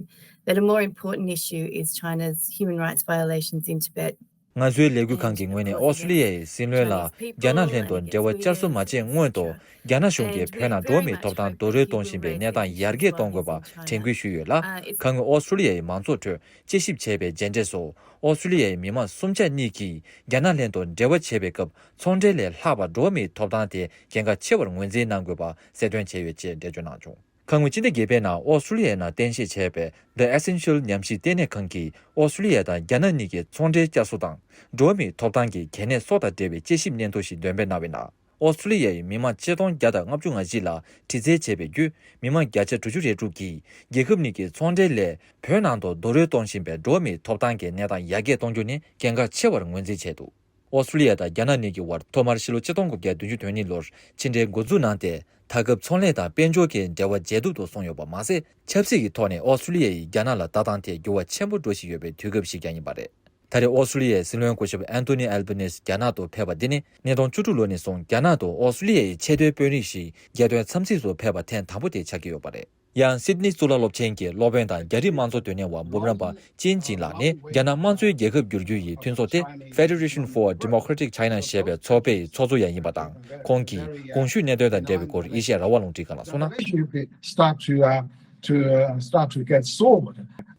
that a more important issue is China's human rights violations in Tibet. ང་ཚོའི་ལས་འགུལ་ཁང་གི་ངོས་ནས་ཨོ་སི་ཀྲི་ལི་ཡའི་སྲིད་བློན་ལ་རྒྱ་ནག་ལྷན་དུ་འབྲེལ་བ་བསྐྱར་གསོ་མ་བྱས་སྔོན་དུ་རྒྱ་ནག་གཞུང་གིས་བོད་ནང་འགྲོ་བ་མིའི་ཐོབ་ཐང་རྡོག་རོལ་གཏོང་བཞིན་པའི་གནས་སྟངས་ཡར་རྒྱས་གཏོང་དགོས་པ་དྲན་སྐུལ་ཞུས་ཡོད་ལ། ཁ་སྔོན་ཨོ་སི་ཀྲི་ལི་ཡའི་མང་ཚོགས་ཁྲོད་དཔྱད་ཞིབ་བྱས་པའི་མཇལ་འཕྲད་སུ་ཨོ་སི་ཀྲི་ལི་ཡའི་མི་མང་གསུམ་ཆ་གཉིས་ཀྱིས་རྒྱ་ནག་ལྷན་དུ་འབྲེལ་བ་བྱེད་པའི་སྐབས་ཚོང་འབྲེལ་ལས་ལྷག་པར་འགྲོ་བ་མིའི་ཐོབ་ཐང་དེ་གལ་འགངས་ཆེ་བར་ངོས་འཛིན་གནང་དགོས་པ་གསལ་སྟོན་བྱས་ཡོད་ཅེས་འགྲེལ་བརྗོད་གནང་བྱུང་། ཁ་སྔོན་སྤྱི་ཟླ་བརྒྱད་པའི་ནང་ཨོ་སི་ཀྲི་ལི་ཡའི་ནང་རྟེན་གཞི་བྱས་པའི་The Essential ཉམས་ཞིབ་ལྟེ་གནས་ཁང་གིས་ཨོ་སི་ཀྲི་ལི་ཡ་དང་རྒྱ་ནག་གཉིས་ཀྱི་ཚོང་འབྲེལ་བསྐྱར་གསོ་དང་། འགྲོ་བ་མིའི་ཐོབ་ཐང་གི་གལ་གནད་སོགས་དང་འབྲེལ་བའི་དཔྱད་ཞིབ་སྙན་ཐོ་ཞིག་འདོན་སྤེལ་གནང་བའི་ནང་། ཨོ་སི་ཀྲི་ལི་ཡའི་མི་མང་ཆིག་སྟོང་བརྒྱ་དང་ལྔ་བཅུ་ང་བཞི་ལ་དྲི་རྩད་བྱས་པའི་བརྒྱུད། མི་མང་བརྒྱ་ཆ་དྲུག་ཅུ་རེ་དྲུག་གིས་རྒྱལ་ཁབ་གཉིས་ཀྱི་ཚོང་འབྲེལ་ལས་བོད་ནང་དུ་རྡོག་རོལ་གཏོང་བཞིན་པའི་འགྲོ་བ་མིའི་ཐོབ་ཐང་གི་གནས་སྟངས་ཡར་རྒྱས་གཏོང་རྒྱུ་ནི་གལ་འགངས་ཆེ་བར་ངོས་འཛིན་བྱས་འདུག་ཨོ་སི་ཀྲི་ལི་ཡ་དང་རྒྱ་ནག་གཉིས་ཀྱི་དབར་ཐོག་མར་ཕྱི་ལོ་ཆིག་སྟོང་དགུ་བརྒྱ་བདུན་ཅུ་དོན་གཉིས་ལོར་ཕྱི་འབྲེལ་འགོ་འཛུགས་གནང་སྟེ། ད་སྐབས་ཚོང་ལས་དང་དཔལ་འབྱོར་གྱི་འབྲེལ་བ་ཇེ་སྡུག་ཏུ་སོང་ཡོད་པ་མ་ཟད། ཆབ་སྲིད་ཀྱི་ཐོག་ནས་ཨོ་སི་ཀྲི་ལི་ཡ་ཡི་རྒྱ་ནག་ལ་ལྟ་སྟངས་ཐད་འགྱུར་བ་ཆེན་པོ་འགྲོ་བཞིན་ཡོད་པའི་དུས་སྐབས་ཤིག་ཀྱང་ཡིན་པ་རེད། ད་རེས་ཨོ་སི་ཀྲི་ལི་ཡའི་སྲིད་བློན་སྐུ་ཞབས་ཨན་ཐོ་ནི་ཨལ་བྷི་ནིས་རྒྱ་ནག་ཏུ་ཕེབས་པ་འདི་ནི་ཉིས་སྟོང་བཅུ་དྲུག་ལོ་ནས་བཟུང་རྒྱ་ནག་ཏུ་ཨོ་སི་ཀྲི་ལི་ཡ་ཡི་ཆེས་མཐོའི་དཔོན་རིགས་ཤིག་རྒྱལ་དོན་འཚམས་གཟིགས་སུ་ཕེབས་པ་ཐེངས་དང་པོ་དེ་ཆགས་ཀྱི་ཡོད་པ་རེད། ཡང་སིད་ནི་གཙུག་ལག་སློབ་ཆེན་གྱི་སློབ་དཔོན་དང་རྒྱ་རིགས་དམངས་གཙོ་དོན་གཉེར་བ་འབུམ་རམས་པ་ཅིན་ཅིན་ལགས་ནི་རྒྱ་ནག་དམངས་གཙོའི་རྒྱལ་ཁབ་བསྒྱུར་རྒྱུ་ཡི་མཐུན་ཚོགས་ཏེ། Federation for Democratic China ཞེས་པའི་ཚོགས་པའི་ཚོགས་གཙོ་ཡང་ཡིན་པ་དང་། ཁོང་གིས་གོང་ཞུས་གནད་དོན་དང་འབྲེལ་བའི་སྐོར་ཨེ་ཤེ་ཡ་རང་དབང་རླུང་འཕྲིན་ཁང་ལ་གསུངས་ན། Start to, uh, to, uh, start to get sold.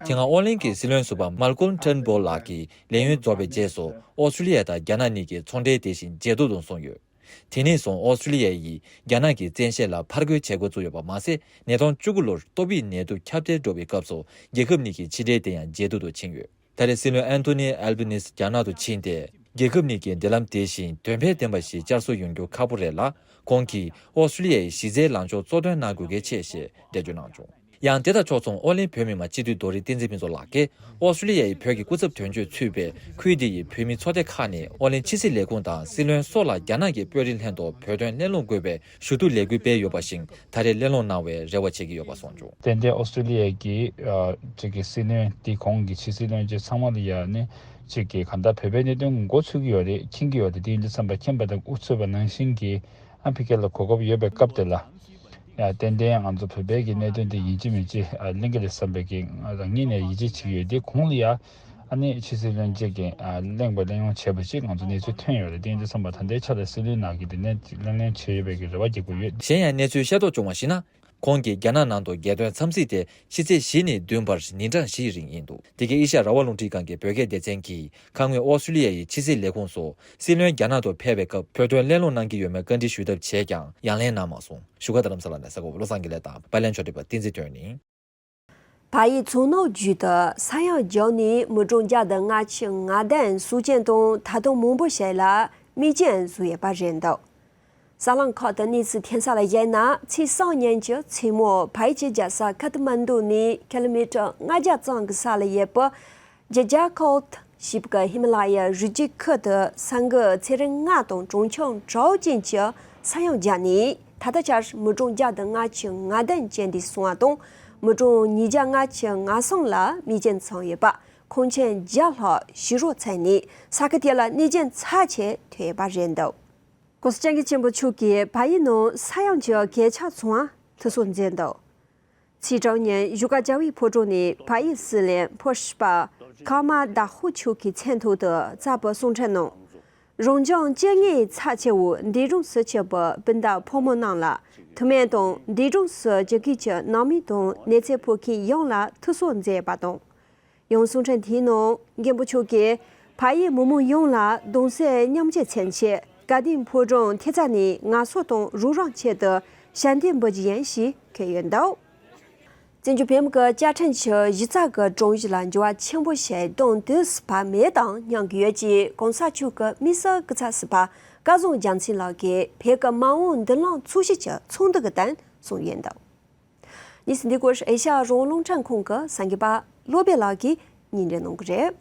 དེ་སྔ་ཨོ་གླིང་གི་སྲིད་བློན་ཟུར་པ་Malcolm Turnbull ལགས་ཀྱིས་ལས་ཡུན་རྫོགས་པའི་རྗེས་སུ་ཨོ་སི་ཀྲི་ལི་ཡ་དང་རྒྱ་ནག་གཉིས་ཀྱི་ཚོང་འབྲེལ་དེ་བཞིན་ཇེ་སྡུག་ཏུ་སོང་ཡོད། དེ་ནས་བཟུང་ཨོ་སི་ཀྲི་ལི་ཡ་ཡིས་རྒྱ་ནག་གི་བཙན་ཤེད་ལ་ཕར་རྒོལ་བྱེད་འགོ་བཙུགས་ཡོད་པ་མ་ཟད། ཉིས་སྟོང་བཅུ་དགུ་ལོར་ཏོག་དབྱིབས་ནད་དུག་ཁྱབ་གདལ་འགྲོ་བའི་སྐབས་སུ་རྒྱལ་ཁབ་གཉིས་ཀྱི་ཕྱི་འབྲེལ་དེ་ཡང་ཇེ་སྡུག་ཏུ་ཕྱིན་ཡོད། ད་རེས་སྲིད་བློན་ཨན་ཐོ་ནི་ཨལ་བྷི་ནིས་རྒྱ་ནག་ཏུ་ཕྱིན་ཏེ། རྒྱལ་ཁབ་གཉིས་ཀྱི་འབྲེལ་ལམ་དེ་བཞིན་དོན་ཕན་ལྡན་པ་ཞིག་བསྐྱར་གསོ་ཡོང་རྒྱུ་ཁག་པོ་རེད་ལ། ཁོང་གིས་ཨོ་སི་ཀྲི་ལི་ཡ་ཡི་གཞི་རྩའི་ལངས་ཕྱོགས་གཙོ་འདོན་གནང་དགོས་གལ་ཆེ་ཞེས་འགྲེལ་བརྗོད་གནང་བྱུང་། ཡང་དེ་དང་ཕྱོགས་མཚུངས་ཨོ་གླིང་བོད་མི་མང་སྤྱི་འཐུས་རྡོ་རིང་བསྟན་འཛིན་ཕུན་ཚོགས་ལགས་ཀྱིས། ཨོ་སི་ཀྲི་ལི་ཡ་ཡི་བོད་ཀྱི་སྐུ་ཚབ་དོན་གཅོད་ཚུད་པའི་ཁུལ་འདི་ཡི་བོད་མི་ཚོགས་སྡེ་ཁག་ནས་ཨོ་གླིང་ཕྱི་སྲིད་ལས་ཁུངས་དང་སྲིད་བློན་སོགས་ལ་རྒྱ་ནག་གི་དཔོན་རིགས་ལྷན་དུ་བོད་དོན་གླེང་སློང་དགོས་པའི་ཞུ་གཏུག་ལས་འགུལ་སྤེལ་ཡོད་པ་བཞིན། ད་རེས་གླེང་སློང་གནང་བའི་རེ་བ་བྱེད་ཀྱི་ཡོད་པ་གསུངས་བྱུང་། ཏན་ཏན་ཨོ་སི་ཀྲི་ལི་ཡ་གི་ཨ་ཅིག་གི་སྲིད་བློན་དེ་གོང་གི་ཕྱི་སྲིད་བློན་ཆེན་ཚང་མ་ལ་ཡ་ནི་ཅིག་གི་གང་ལྟར་བོད་པའི་གནད་དོན་མགོ་ཚོད་ཀྱི་ཡོད་རེད། མཁྱེན་གྱི་ཡོད་རེད། དེ་ཡིན་དུས་ཙམ་པ་མཁྱེན་པ་དང་དབུ་ཚུད་པ་ནང་བཞིན་གྱི་ཨ་ཕི་ཀེ་ལ་གོ་སྐབས་ཡོད་པའི་སྐབས་དེ་ལ། ཡ་ཏན་ཏན་ང་ཚོ་བོད་པའི་གི་གནད་དོན་དེ་ཡིན་གཅིག་མིན་གཅིག་ཨ་གླེང་གི་རེད་བསམ་པའི་གི་ང་རང་ཉིད་ནས་ཡིད་ཆེས་བྱེད་ཀྱི་ཡོད། དེ་གོང་ལ་ཡ་ ཨ་ནི་ཕྱི་སྲིད་བློན་ཆེན་གྱིས་ཨ་གླེང་བ་གླེང་ཡོང་བྱས་པ་ཞིག་ང་ཚོ་གནས་ཚུལ་ཐོན་ཡོད་རེད། དེ་ཡིན་དུས་ཙམ་པ་ད་ལྟའི་ཆ་ལ་སྲིད་བློན་ནག་གིས་དེ་ནས་གླེང་གླེང་བྱས་ཡོད་པའི་གི་རེ་བ་རྒྱག་གི་ཡོད། གཞན་ཡང་གནས་ཚུལ་ཤེས་རྟོགས་བྱུང་བར་གཞིགས་ན། ཁོང་གིས་རྒྱ་ནག་ནང་དུ་རྒྱལ་དོན་འཚམས་གཟིགས་དེ་ཕྱི་ཚེས་བཞི་ནས་བདུན་བར་ཉིན་གྲངས་བཞིའི་རིང་ཡིན་འདུག་དེ་གའི་ཨེ་ཤ་ཡ་རང་དབང་རླུང་འཕྲིན་ཁང་གི་བོད་སྐད་སྡེ་ཚན་གྱིས་ཁ་སྔོན་ཨོ་སི་ཀྲི་ལི་ཡ་ཡི་ཕྱི་སྲིད་ལས་ཁུངས་སུ་སྲིད་བློན་རྒྱ་ནག་ཏུ་ཕེབས་པའི་སྐབས་བོད་དོན་གླེང་སློང་གནང་གི་ཡོད་མེད་བཀའ་འདྲི་ཞུ་ཐབས་བྱས་ཀྱང་ཡང་ལན་གནང་མ་སོང་། བཞུགས་སྒར་རྡ་རམ་ས་ལ་ནས་གསར་འགོད་པ་བློ་བཟང་དགེ་ལེགས་དང་པར་ལེན་ཕྱོགས་སྒྲིག་པ་བསྟན་འཛིན་དོན་ནི། བལ་ཡུལ་མཚོ་ནུབ་རྒྱུད་དུ་ས་ཡོམ་བརྒྱབ་ནས་མི་གྲངས་བརྒྱ་དང་ལྔ་བཅུ་ང་བདུན་གསོ་སྐྱོན་དང་ད་དུང་མང་པོ་ཞིག་ལ་རྨས་སྐྱོན་བཟོས་ཡོད་པ་རེད་འདུག་གསར་ལམ་ཁག་ཏུ་གནས་ཚུལ་ཐོན་ས་ལ་གཞིགས་ན། ཚེས་གསུམ་ཉིན་གྱི་མཚན་མོ་བལ་ཡུལ་གྱི་རྒྱལ་ས་ཁ་ཐ་མན་ཌུ་ནས་ཀི་ལོ་མི་ཊར་ལྔ་བརྒྱ་ཙམ་གྱི་ས་ལ་ཡོད་པའི་ཇི་ཇཱ་ཁོལ་ཞེས་པའི་ཧི་མ་ལ་ཡའི་རི་རྒྱུད་ཁུལ་དུ་ས་འགུལ་ཚད་རིམ་ལྔ་དང་གྲངས་ཆུང་དྲུག་ཅན་གྱི་ས་ཡོམ་བརྒྱབ་ནས། ད་ལྟ་ཆར་མི་གྲངས་བརྒྱ་དང་ལྔ་བཅུ་ང་བདུན་རྐྱེན་འདས་སོང་བ་དང་། མི་གྲངས་ཉིས་བརྒྱ་ལྔ་བཅུ་ང་གསུམ་ལ་རྨས་སྐྱོན་སོང་ཡོད་པ། ཁང་ཆེན་བརྒྱ་ལྷག་ཞིག་རོ་ཚད་ནས་ས་ཁུལ་དེ་ལ་གནོད་སྐྱོན་ཚབས་ཆེ་ཐེབས་ཡོད་པ་རེད་འདུག ༸གོང་ས་༸སྐྱབས་མགོན་ཆེན་པོ་མཆོག་གིས་བལ་ཡུལ་ནང་ས་ཡོམ་གྱི་གོད་ཆག་བྱུང་བར་ཐུགས་གསོ་མཛད་འདུག་ཚེས་དྲུག་ཉིན་བཞུགས་སྒར་ལྕགས་པའི་ཕོ་བྲང་ནས་བལ་ཡུལ་སྲིད་བློན་སྤོ་སྤ་ཀརྨ་དྭགས་པོ་མཆོག་གི་མཚན་ཐོག་ཏུ་བསྩལ་བའི་གསུང་འཕྲིན་ནང་། རང་བྱུང་སྐྱེ་དངོས་ཚབས་ཆེ་བོ་འདས་གྲོངས་སུ་གྱུར་པའི་སྤུན་ཟླ་ཕོ་མོ་རྣམས་ལ་ཐུགས་སྨོན་དང་། འདས་གྲོངས་སུ་གྱུར་མཁན་གྱི་ནང་མི་དང་གནས་ཚུལ་ཕོག་མཁན་ཡོངས་ལ་ཐུགས་གསོ་མཛད་པ་དང་། ཡང་གསུང་འཕྲིན་དེའི་ནང་མགོན་པོ་མཆོག་གིས་བལ་ཡུལ་མི་མང་ཡོངས་ལ་གདུང་སེམས་མཉམ་སྐྱེད་མཚོན་ཆེད་དགའ་ལྡན་ཕོ་བྲང་ཐེབས་རྩ་ནས་ངལ་གསོ་དང་རོགས་རམ་ཆེད་དུ་ཞལ་འདེབས་འབུལ་རྒྱུ་ཡིན་ཞེས་བཀོད་ཡོད་འདུག་བཙན་བྱོལ་བོད་མི་གི་བཅའ་ཁྲིམས་ཀྱི་གཞི་རྩ་གི་གྲངས་གཞི་ལ་འགྱུར་བ་ཆེན་པོ་ཞིག་གཏོང་དུས་སུ་བབ་མེད་དང་སྙམ་གྱི་ཡོད་ཅེས་གོང་ས་མཆོག་གི་དམིགས་བསལ་སྐུ་ཚབ་ཟུར་པ་སྐལ་བཟང་རྒྱལ་མཚན་ལགས་ཀྱིས་བོད་ཀྱི་མ་འོངས་མདུན་ལམ་འཚོལ་ཞིབ་ཀྱི་ཚོགས་འདུ་གི་སྟེང་གསུངས་ཡོད་འདུག་གནས་ཚུལ་འདི་སྐོར་ཨེ་ཤ་ཡ་རང་དབང་རླུང་འཕྲིན་ཁང་གི་གསར་འགོད་པ་བློ་བྷེ་ལགས་ཀྱིས་སྙན་སྒྲོན་གནང་གི་རེད།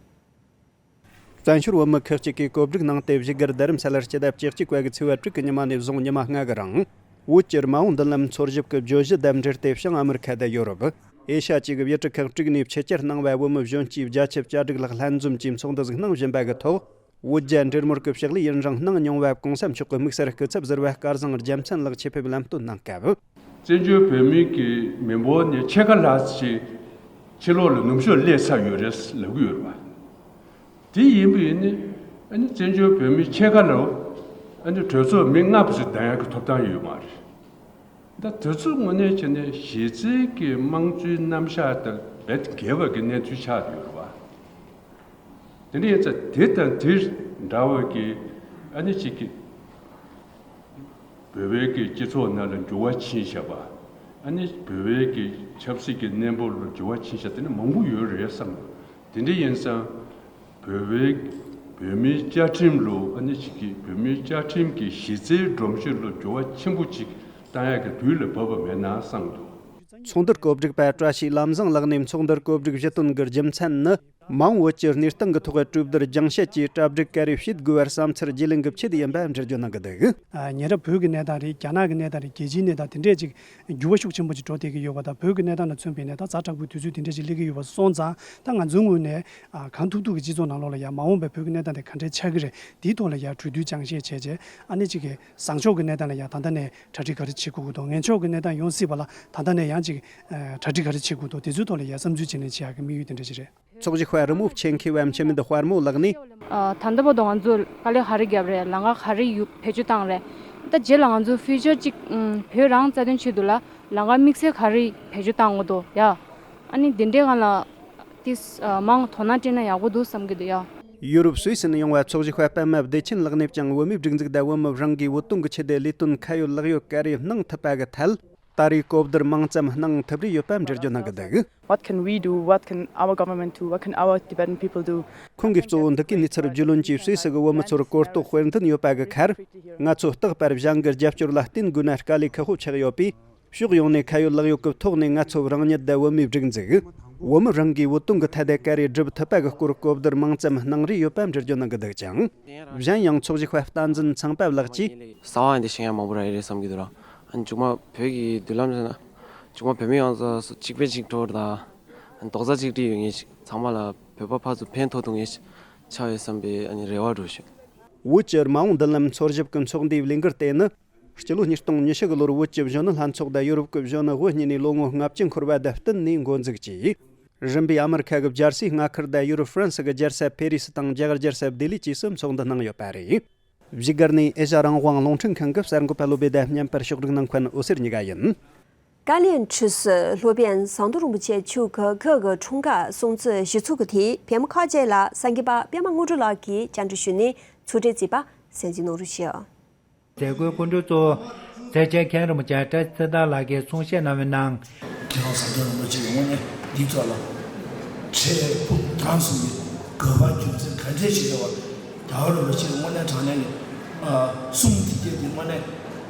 བཙན་བྱོལ་བོད་མི་ཁག་ཅིག་གིས་གོ་སྒྲིག་གནང་སྟེ་བཞུགས་སྒར་རྡ་རམ་ས་ལར་སྤྱི་ཟླ་བཅུ་གཅིག་པ་གི་ཚེས་པ་དྲུག་གི་ཉི་མ་ནས་བཟུང་ཉི་མ་ལྔ་གི་རིང་། བོད་ཀྱི་མ་འོངས་མདུན་ལམ་འཚོལ་ཞིབ་ཀྱི་བརྗོད་གཞི་དང་འབྲེལ་ཏེ་བྱང་ཨ་མི་རི་ཁ་དང་ཡོ་རོབ། ཨེ་ཤ་ཡ་བཅས་ཀྱི་ཡུལ་གྲུ་ཁག་དྲུག་ནས་ཕྱི་གྱར་གནང་བའི་བོད་མི་གཞོན་སྐྱེས་བརྒྱ་ཆ་གྱ་དྲུག་ལྷག་ལྷན་འཛོམས་ཀྱིས་ཚོགས་འདུ་ཞིག་གནང་བཞིན་པ་གི་ཐོག་བོད་རྒྱ་འབྲེལ་མོལ་གྱི་ཕྱག་ལས་ཡུན་རིང་གནང་མྱོང་བ་གོང་ས་མཆོག་གི་དམིགས་བསལ་སྐུ་ཚབ་ཟུར་པ་སྐལ་བཟང་རྒྱལ་མཚན་ལགས་ཆེད་ཕེབས་ལམ་སྟོན་གནང་སྐབས། བཙན་བྱོལ་བོད་མི་གི་མི་འབོར་ནི་ཕྱེད་ཀ་ལྷག་ཅིག་ཕྱི་ལོགས་ལ་ནུབ་ཕྱོགས་སླེབས་ཚར་ཡོད་རེད་ལབ་ཀྱི་ཡོད་རེད་པ། དེ་ཡིན་པ་ཡིན་ནི་ཨ་ནི་བཙན་བྱོལ་བོད་མི་ཕྱེད་ཀ་ལ་ཨ་ནི་གྲོས་ཚོགས་མི་ལྔ་བཅུ་བསྡད་ཡག་གི་ཐོབ་ཐང་ཡོད་མ་རེད། ད་དེ་ཚོ་དངོས་གནས་བྱས་ནས་གཞི་རྩའི་གི་དམངས་གཙོའི་རྣམ་གཞག་དང་རྦད་འགལ་བ་གི་གནས་ཚུལ་ཆགས་ཡོད་རེད་པ། དེ་འདྲ་ཡིན་ཙང་དེ་དང་དེ་འདྲ་བ་གི་ཨ་ནི་གཅིག་གི་བོད་པའི་གི་སྤྱི་ཚོགས་ནང་ལ་འགྱུར་བ་ཕྱིན་བཞག་པ། ཨ་ནི་བོད་པའི་གི་ཆབ་སྲིད་ཀྱི་གནས་བབ་ལ་འགྱུར་བ་ཕྱིན་བཞག་དེ་འདྲ་མང་པོ་ཡོད་རེད་བསམ། དེ་འདྲ་ཡིན་ཙང་བོད་པའི་བོད་མིའི་བཅའ་ཁྲིམས་ལ་ཨ་ནི་གཅིག་གི་བོད་མིའི་བཅའ་ཁྲིམས་ཀྱི་གཞི་རྩའི་སྒྲོམ་གཞི་ལ་འགྱུར་བ་ཆེན་པོ་ཅིག་བཏང་ཡག་གི་དུས་ལ་བབ་པ་མེད་ན་བསམ་འདུག་ཚོགས་འདུར་གོ་སྒྲིག་པ་བཀྲ་ཤིས་ལམ་བཟང་ལགས་ནས་ཚོགས་འདུར་གོ་སྒྲིག་ཞུ་དོན་གྱི་རྒྱུ་མཚན་ནི། མ་འོངས་བོད་ཀྱི་གནས་སྟངས་ཀྱི་ཐོག་གྲོས་བསྡུར་རྒྱང་བཤད་ཀྱིས་གྲ་སྒྲིག་ག་རེ་བྱེད་དགོས་པར་བསམ་ཚུལ་བརྗེ་ལེན་གྱི་ཆེད་ཡིན་པ་འགྲེལ་བརྗོད་གནང་གི་འདུག་ཨ། ཉེ་རབས་བོད་ཀྱི་གནས་སྟངས་རེད། རྒྱ་ནག་གི་གནས་སྟངས་རེད། རྒྱལ་སྤྱིའི་གནས་སྟངས་དེ་འདྲས་ཅིག་འགྱུར་བ་ཤུགས་ཆེན་པོ་ཅིག་འགྲོ་བསྡད་ཀྱི་ཡོད་པ་དང་། བོད་ཀྱི་གནས་སྟངས་ལ་མཚོན་པའི་གནས་སྟངས་ཛ་དྲག་པོའི་དུས་ཚོད་དེ་འདྲས་ཅིག་སླེབས་ཀྱི་ཡོད་པ་སོང་ཙང་། ད་ང་ཚོའི་ངོས་ནས་ཨ། གང་ཐུབ་ཐུབ་ཀྱི་སྤྱི་ཚོགས་ནང་ལོགས་ལ་ཡ་མ་འོངས་པའི་བོད་ཀྱི་གནས་སྟངས་དེ་ག་འདྲས་ཆགས་ཀྱི་རེད། དེའི་ཐོག་ལ་ཡ་གྲོས་བསྡུར་རྒྱང་བཤད་བྱས་རྗེས། ཨ་ནི་ཅིག་གི་བཟང་ཕྱོགས་ཀྱི་གནས་སྟངས་ལ་ཡ་ད་ལྟ་ནས་གྲ་སྒྲིག་ག་རེ་བྱེད་དགོས་ཀྱི་འདུག་ངན་ཕྱོགས་ཀྱི་གནས་སྟངས་ཡོང་སྲིད་པ་ལ་ད་ལྟ་ནས་ཡང་ཅིག་ཨ། གྲ་སྒྲིག་ག་རེ་བྱེད་དགོས་འདུག་དེ་ཚོའི་ཐོག་ལ་ཡ་བསམ་ཚུལ་བྱས་ནས་བྱེད་ཡག་གི་དམིགས་ཡུལ་དེ་འདྲ་ཞིག་རེད། ཚོགས་ཞུགས་པ་རི་མོ་ཆེན་མཁས་པ་འཆི་མེད་དཔལ་མོ་ལགས་ནས། ཨ། ད་ལྟ་བར་དུ་ང་ཚོས་དཀའ་ལས་ག་རེ་བརྒྱབ་རེད། ལམ་ཁ་ག་རེ་ཡོད། བེད་སྤྱོད་བཏང་རེད། ད་རྗེས་ལ་ང་ཚོ་ཕིའུ་ཅར་གཅིག་ཨུམ། བོད་རང་རྩ་དོན་ཆེད་དུ་ལ་ལམ་ཁ་དམིགས་བསལ་ག་རེ་བེད་སྤྱོད་བཏང་དགོས་འདུག་ཡ། ཨ་ནི་འདི་འདྲའི་སྒང་ལ་ཏིས་ཨ། མང་དོ་སྣང་སྤྲད་ན་ཡག་པོ་འདུག་བསམ་གྱི་འདུག་ཡ། ཡུ་རོབ་སུད་སི་ནས་ཡོང་བ་ཚོགས་ཞུགས་པ་པད་མ་བདེ་ཆེན་ལགས་ནས་ཀྱང་བོད་མིའི་སྒྲིག་འཛུགས་དང་བོད་མི་རང་གིས་བོད་དོན་གྱི་ཆེད་དུ་ལས་དོན་ཁ་ཡོད་ལག་ཡོད་ག་རེ་གནང་ཐུབ་པ་གི་ཐད། ད་རེས་གོ་བསྡུར་མང་ཙམ་གནང་ཐུབ་རེ་ཡོད་པ་འགྲེལ་བརྗོད་གནང་གི་འདུག What can we do? What can our government do? What can our Tibetan people do? ཁོང་གིས་གཙོ་བོ་འདི་གའི་གནས་ཚུལ་རྒྱུས་ལོན་གྱིས་སུད་སི་གི་བོད་མི་ཚོར་གོ་རྟོགས་དཔེར་འདོན་ཡོད་པ་གི་ཁར། ང་ཚོ་རྟག་པར་གཞན་གྱི་རྒྱབ་སྐྱོར་ལ་བརྟེན་དགོས་ན་དཀའ་ལས་ཁག་པོ་ཆགས་ཡོད་པས། ཕྱོགས་ཡོངས་ནས་ཁ་ཡོད་ལག་ཡོད་ཀྱི་ཐོག་ནས་ང་ཚོ་རང་ཉིད་དང་བོད་མིའི་སྒྲིག་འཛུགས། བོད་མི་རང་གིས་བོད་དོན་གྱི་ཐད་དུ་ག་རེ་སྒྲུབ་ཐུབ་པ་གི་སྐོར་གོ་བསྡུར་མང་ཙམ་གནང་རེ་ཡོད་པ་འགྲེལ་བརྗོད་གནང་གི་འདུག་ཅིང་། གཞན་ཡང་ཚོགས་ཞུགས་པ་བསྟན་འཛིན་ཚངས་པ་ལགས་ཀྱིས། གསར་པ་འདི་ཤེས་ཡ་མང་པོ་རག་གི་རེད་བསམ་གྱི་འདུག་ར། ཨ་ནི་མཇུག་མ་བོད་ཀྱི་མདུན་ལམ་ཟེར་ན། མཇུག་མ་བོད་མི་ཡོངས་རྫོགས་གཅིག་པའི་གཅིག་གྲོགས་དང་། རྡོག་རྩ་གཅིག་སྒྲིལ་ཡོད་མཁན་ཞིག་ཚང་མ་ལ་བོད་པ་ཕར་ཚུར་ཕན་ཐོགས་ཐུབ་མཁན་ཞིག་ཆགས་ཡོད་བསམ་པའི་ཨ་ནི་རེ་བ་འདྲ་ཞིག་བོད་ཀྱི་མ་འོངས་མདུན་ལམ་འཚོལ་ཞིབ་ཀྱི་ཚོགས་འདུའི་ལས་འགུལ་དེ་ནི། སྤྱི་ལོ་ཉིས་སྟོང་ཉི་ཤུ་གི་ལོར་བོད་ཀྱི་གཞོན་ནུ་ལྷན་ཚོགས་དང་ཡོ་རོབ་ཀྱི་གཞོན་ནུ་དབུ་གཉིས་ནས་ལོ་ངོ་ལྔ་བཅུ་འཁོར་བ་དང་བསྟུན་ནས་འགོ་འཛུགས་ཀྱིས། རིམ་པས་ཨ་མི་རི་ཁ་གི་རྒྱལ་སའི་མངའ་ཁུལ་དང་ཡུ་རོབ་ཧྥ་རན་སི་གི་རྒྱལ་ས་ཕེ་རི་སི་དང་རྒྱ་གར་རྒྱལ་ས་ལྡི་ལི་བཅས་སུ་ཚོགས་འདུ་གནང་ཡོད་པ་རེད། བཞུགས་སྒར་ནས་ཨེ་ཤ་རང་དབང་རླུང་འཕྲིན་ཁང་གི་གསར་འགོད་པ་བློ་བེ་དང་བརྙན་པར་ཕྱོགས་སྒྲིག་གནང་མཁན་འོད་ཟེར་གཉིས་ཀ་ཡིན། བཀའ་བློན་ཁྲི་ཟུར་སློབ་དཔོན་ཟམ་གདོང་རིན་པོ་ཆེ་མཆོག་གི་སྐུ་གི་འཁྲུངས་སྐར་སྲུང་བརྩི་ཞུ་ཚུལ་གྱི་ཐད་བོད་མི་ཁག་ཅིག་ལ་གསར་འགོད་པ་པད་མ་དངོས་གྲུབ་ལགས་ཀྱིས་བཅར་འདྲི་ཞུས་ནས་ཚོགས་གྲལ་བརྩིས་པ་གསན་གཟིགས་གནང་རོགས་ཞུ། མཛད་སྒོའི་སྐུ་མགྲོན་གཙོ་བོ་སེར་བྱེས་མཁན་རིན་པོ་ཆེ་བཀྲ་ཤིས་ཚེ་བདག་ལགས་ཀྱིས་གསུང་བཤད་གནང་བའི་ནང་། མཁན་ཟམ་གདོང་རིན་པོ་ཆེ་གིས་དངོས་གནས་འདི་ཚོ་ལ་འཕྲལ་ཕུགས་མདང་གསུམ་གྱི་དགོས་པ་རྒྱུ་མཚན་ག་འདྲས་ཞིག་ཡོད་པ། རྒྱལ་བ་རིན་པོ་ཆེ་དངོས་གནས་དྲང་གནས་ཀྱི་གསུང་འདི་གས་འདི་དངོས་གནས་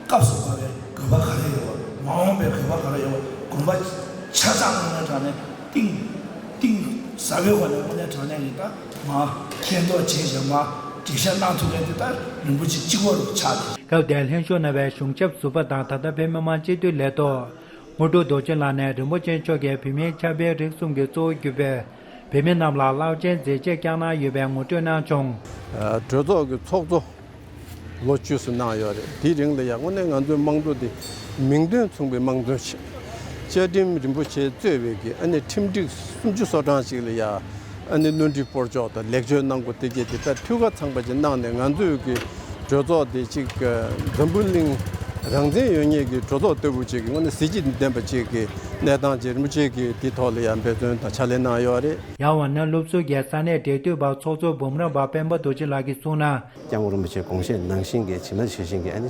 སྐབས་སུ་བབས་པའི་དགོས་པ་ག་རེ་ཡོད་པ། མ་འོངས་པའི་དགོས་པ་ག་རེ་ཡོད་པ། དགོངས་པ་ཆ་ཚང་དངོས་གནས་དྲང་གནས་གཏིང་གཏིང་ཟབ་པའི་སྒོ་ནས་དངོས་གནས་དྲང་གནས་ཀྱི་ད་མ་མཁྱེན་རྟོགས་བྱས་ཤིང་མ་འགྲེལ་བཤད་གནང་ཐུབ་མཁན་དེ་ད་རིན་པོ་ཆེ་གཅིག་པོ་རུ་ཆགས་ཏེ། སྐབས་དེར་ལྷན་ཞུགས་གནང་བའི་གཞུང་ཞབས་ཟུར་པ་དང་ད་ལྟ་བོད་མི་མང་སྤྱི་འཐུས་ལས་ཐོག་དངོས་གྲུབ་རྡོ་རྗེ་ལགས་ནས་རིན་པོ་ཆེ་མཆོག་གིས་བོད་མིའི་ཆབ་དཔལ་རིག་གསུམ་གྱི་གཙོ་བོ་གྱུར་པའི་བོད་མི་རྣམས་ལ་རླབས་ཆེན་མཛད་རྗེས་བསྐྱངས་གནང་ཡོད་པའི་ངོ་སྤྲོད་གནང་བྱུང་། གྲོས་ཚོགས་ཀྱི་ཚོགས་གཙོ་ལོ་བཅུ་ཙམ་གནང་ཡོད་རེད། དེའི་རིང་ལ་ཡང་དངོས་གནས་ང་ཚོའི་དམངས་གཙོ་འདི་མིང་དོན་མཚུངས་པའི་དམངས་གཙོ་ཞིག་བཅའ་ཁྲིམས་རིན་པོ་ཆེ་གཙོས་པའི་གི་ཨ་ནི་ཁྲིམས་སྒྲིག་སུམ་ཅུ་སོ་གྲངས་ཤིག་ལ་ཡང་ཨ་ནི་སྣོན་འཕྲི་སྤོར་གཅོག་དང་ལེགས་བཅོས་གནང་དགོས། དེ་གས་དེ་ལྟར་འཐུས་ཁ་ཚང་པ་ཅིག་གནང་ནས་ང་ཚོའི་གི་གྲོས་ཚོགས་དེ་ཅིག་འཛམ་བུ་གླིང་རང་བཙན་ཡོད་མཁན་གྱི་གྲོས་ཚོགས་ལྟ་བུ་ཅིག་གི་དངོས་གནས་གཟི་བརྗིད་ལྡན་པ་ཅིག་གི་གནས་སྟངས་ཅིག་རིན་པོ་ཆེ་གིས་དེ་ཐོག་ལ་ཡང་འབད་བརྩོན་དང་ཕྱག་ལས་གནང་ཡོད་རེད། ཡང་ཝཱ་ཎ་སློབ་ཟུར་གྱི་ས་གནས་འབྲེལ་མཐུད་པ་ཚོགས་གཙོ་འབུམ་རམས་པ་སྤེན་པ་རྡོ་རྗེ་ལགས་ཀྱིས་གསུངས་ན། སྐྱབས་མགོན་རིན་པོ་ཆེའི་དགོངས་བཞེད་ནང་བཞིན་གྱི་ཇི་མ་ཇི་བཞིན་གྱི་ཨ་ནི་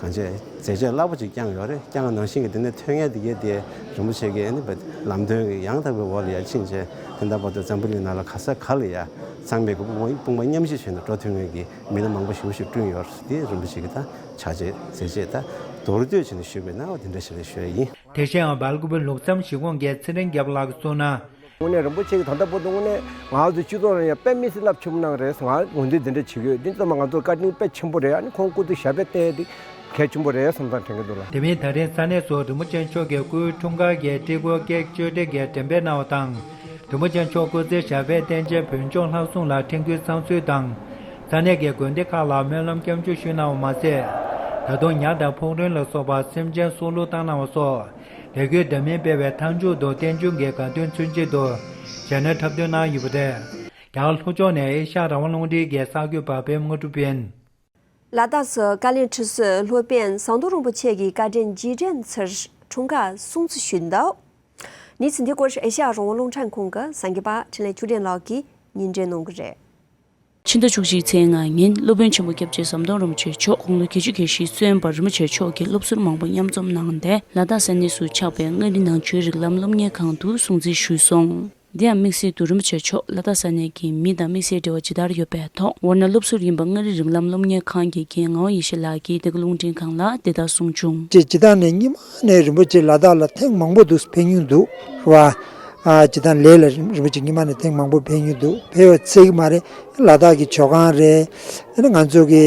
གང་ཅི་མཛད་རྗེས་རླབས་པོ་ཅིག་བསྐྱངས་ཡོད་རེད། བསྐྱངས་ནང་བཞིན་གྱི་དེ་ནས་ཐོན་ཡས་དེ་གས་དེ་རིན་པོ་ཆེ་གིས་ཨ་ནི་ལམ་སྟོན་གྱི་ཡང་དག་པའི་འོག་ལ་ཡར་ཕྱིན་བྱས་དེ་འདྲ་བར་དུ་འཛམ་བུ་གླིང་ནང་ལ་ག་ས་ག་ལ་ཡ་ཚང་མས་ཀྱི་དཔུང་པ་མཉམ་གཤིབ་བྱས་ནས་འགྲོ་ཐུབ་མཁན་གྱི་མི་སྣ་མང་པོ་ཞེ་པོ་ཞིག་བསྐྲུན་ཡོད་རེད། དེ་རིན་པོ་ཆེ་གི་ད་ཕྱག་རྗེས་མཛད་རྗེས་ད་མདོར་བསྡུས་བྱས་ནས་ཞུས་པ་ཡིན་ན་འོ་དེ་འདྲ་ཞིག་ལ་ཞུ་ཡ་ཡིན། དེ་བཞིན་སྦེལ་ཀོབ་ལུགས་བསམ་གཞིས་ཁོངས་ཀྱི་ཚེ་རིང་རྒྱལ་པོ་ལགས་ཀྱིས་གསུངས་ན། དངོས་གནས་རིན་པོ་ཆེ་གིས་ད་ལྟ་བར་དུ་དངོས་གནས་ང་ཚོ་སྤྱི་ཚོགས་ནང་ཡང་དཔེ་མི་སྲིད་རླབས་ཆེན་པོ་གནང་རེད། ང་ངོས་འཛིན་འདི་འདྲ་བྱེད་ཀྱི་ཡོད། འདི་ཚང་མ་ང་ཚོར་བཀའ་དྲིན་དཔེ་ཆེན་པོ་རེད། ཨ་ནི་ཁོང་སྐུ་ཚེ་ཞབས་པད་བརྟན་ཡས་འདི་གལ་ཆེན་པོ་རེད་བསམ་བསམ་དྲན་གྱི་འདུག་ལ། དེ་མིན་ད་རིང་ས་གནས་སུ་རིན་པོ་ཆེ་མཆོག་གི་སྐུའི་འཁྲུངས་སྐར་གྱི་སྤྲེལ་སྒོར་ཀེག་གཅོད་འབྲེག་གི་འགྲེམས་སྤེལ་གནང་བ་དང་། རིན་པོ་ཆེ་མཆོག་སྐུ་ཚེ་ཞབས་པད་བརྟན་ཆེད་བོད་ལྗོངས་ལྷ་སྲུང་ལ་ཁྲེང་ཀོན་བསང་གསོལ་དང་། ས་གནས་ཀྱི་དགོན་སྡེ་ཁག་ལ་སྨོན་ལམ་སྐྱབས་འཇུག་ཞུས་གནང་བ་མ་ཟད། ད་དུང་ཉ་དང་ཕུག་རོན་ལ་སོགས་པ་སེམས་ཅན་སྲུང་བླུ་བཏང་གནང་བ་སོགས། ལས་འགུལ་འདྲ་མིན་སྤེལ་བའི་མཐའ་མཇུག་ཏུ་རྟེན་འབྱུང་གི་དགའ་སྟོན་ཚུན་ཆད་དུ་ཞལ་ནས་འཁྲབ་སྟོན་གནང་ཡོད་པ་རེད། རྒྱ་གར་ལྷོ་ཕྱོགས་ནས་ཨེ་ཤ་ཡ་རང་དབང་རླུང་འཕྲིན་གྱི་གསར་འགོད་པ་པད་མ་དངོས་གྲུབ་ཡིན། ལ་དྭགས་སུ་བཀའ་བློན་ཁྲི་ཟུར་སློབ་དཔོན་ཟམ་གདོང་རིན་པོ་ཆེ་གི་བཀའ་དྲིན་རྗེས་དྲན་ཚུལ་འཁྲུངས་སྐར་སྲུང་བརྩི་ཞུས་འདུག་གནས་ཚུལ་འདི་སྐོར་ཨེ་ཤ་ཡ་རང་དབང་རླུང་འཕྲིན་ཁང་གི་གསར་འགོད་པ་འཕྲིན་ལས་ཆོས་སྒྲོན་ལགས་ཀྱིས་སྙན་སྒྲོན་གནང་གི་རེད། ཕྱི་ཟླ་བཅུ་གཅིག་ཚེས་ལྔ་ཉིན་སློབ་དཔོན་ཆེན་པོ་སྐྱབས་རྗེ་ཟམ་གདོང་རིན་པོ་ཆེ་མཆོག་དགུང་ལོ་བརྒྱད་ཅུ་གྱ་བཞི་སོན་པར་རིན་པོ་ཆེ་མཆོག་གིས་སློབ་ཟུར་མང་པོ་མཉམ་འཛོམས་གནང་སྟེ་ལ་དྭགས་ས་གནས་སུ་ཆགས་པའི་མངའ་རིས་ནང་ཆོས་རིགས་ལམ་སློབ་གཉེར་ཁང་དུ་སྲུང་བརྩི་ཞུས་སོང་། དེ་ཡང་དམིགས་བསལ་དུ་རིན་པོ་ཆེ་མཆོག་ལ་དྭགས་ས་གནས་ཀྱི་མི་དང་དམིགས་བསལ་འབྲེལ་བ་ཇི་ལྟར་ཡོད་པའི་ཐོག་ཝཱ་ཎ་སློབ་ཟུར་ཡིན་པ་མངའ་རིས་རིགས་ལམ་སློབ་གཉེར་ཁང་གི་འགན་ངག་དབང་ཡེ་ཤེས་ལགས་ཀྱིས་འདི་ག་རླུང་འཕྲིན་ཁང་ལ་འདི་ལྟར་གསུངས་བྱུང་། ཅེས་ཇི་ལྟར་ནས་སྔོན་མ་ནས་རིན་པོ་ཆེ་ལ་དྭགས་ལ་ཐེངས་མང་པོ་འདུག་ཕེབས་མྱོང་འདུག་རེད་བ། ཨ་ཇི་ལྟར་ལས་ལ་རིན་པོ་ཆེ་སྔོན་མ་ནས་ཐེངས་མང་པོ་ཕེབས་མྱོང་འདུག་ཕེབས་པ་ཚད་ཀྱི་མ་རེད། ལ་དྭགས་ཀྱི་ཇོ་ཁང་རེད། ཨ་ནི་ང་ཚོ་གི་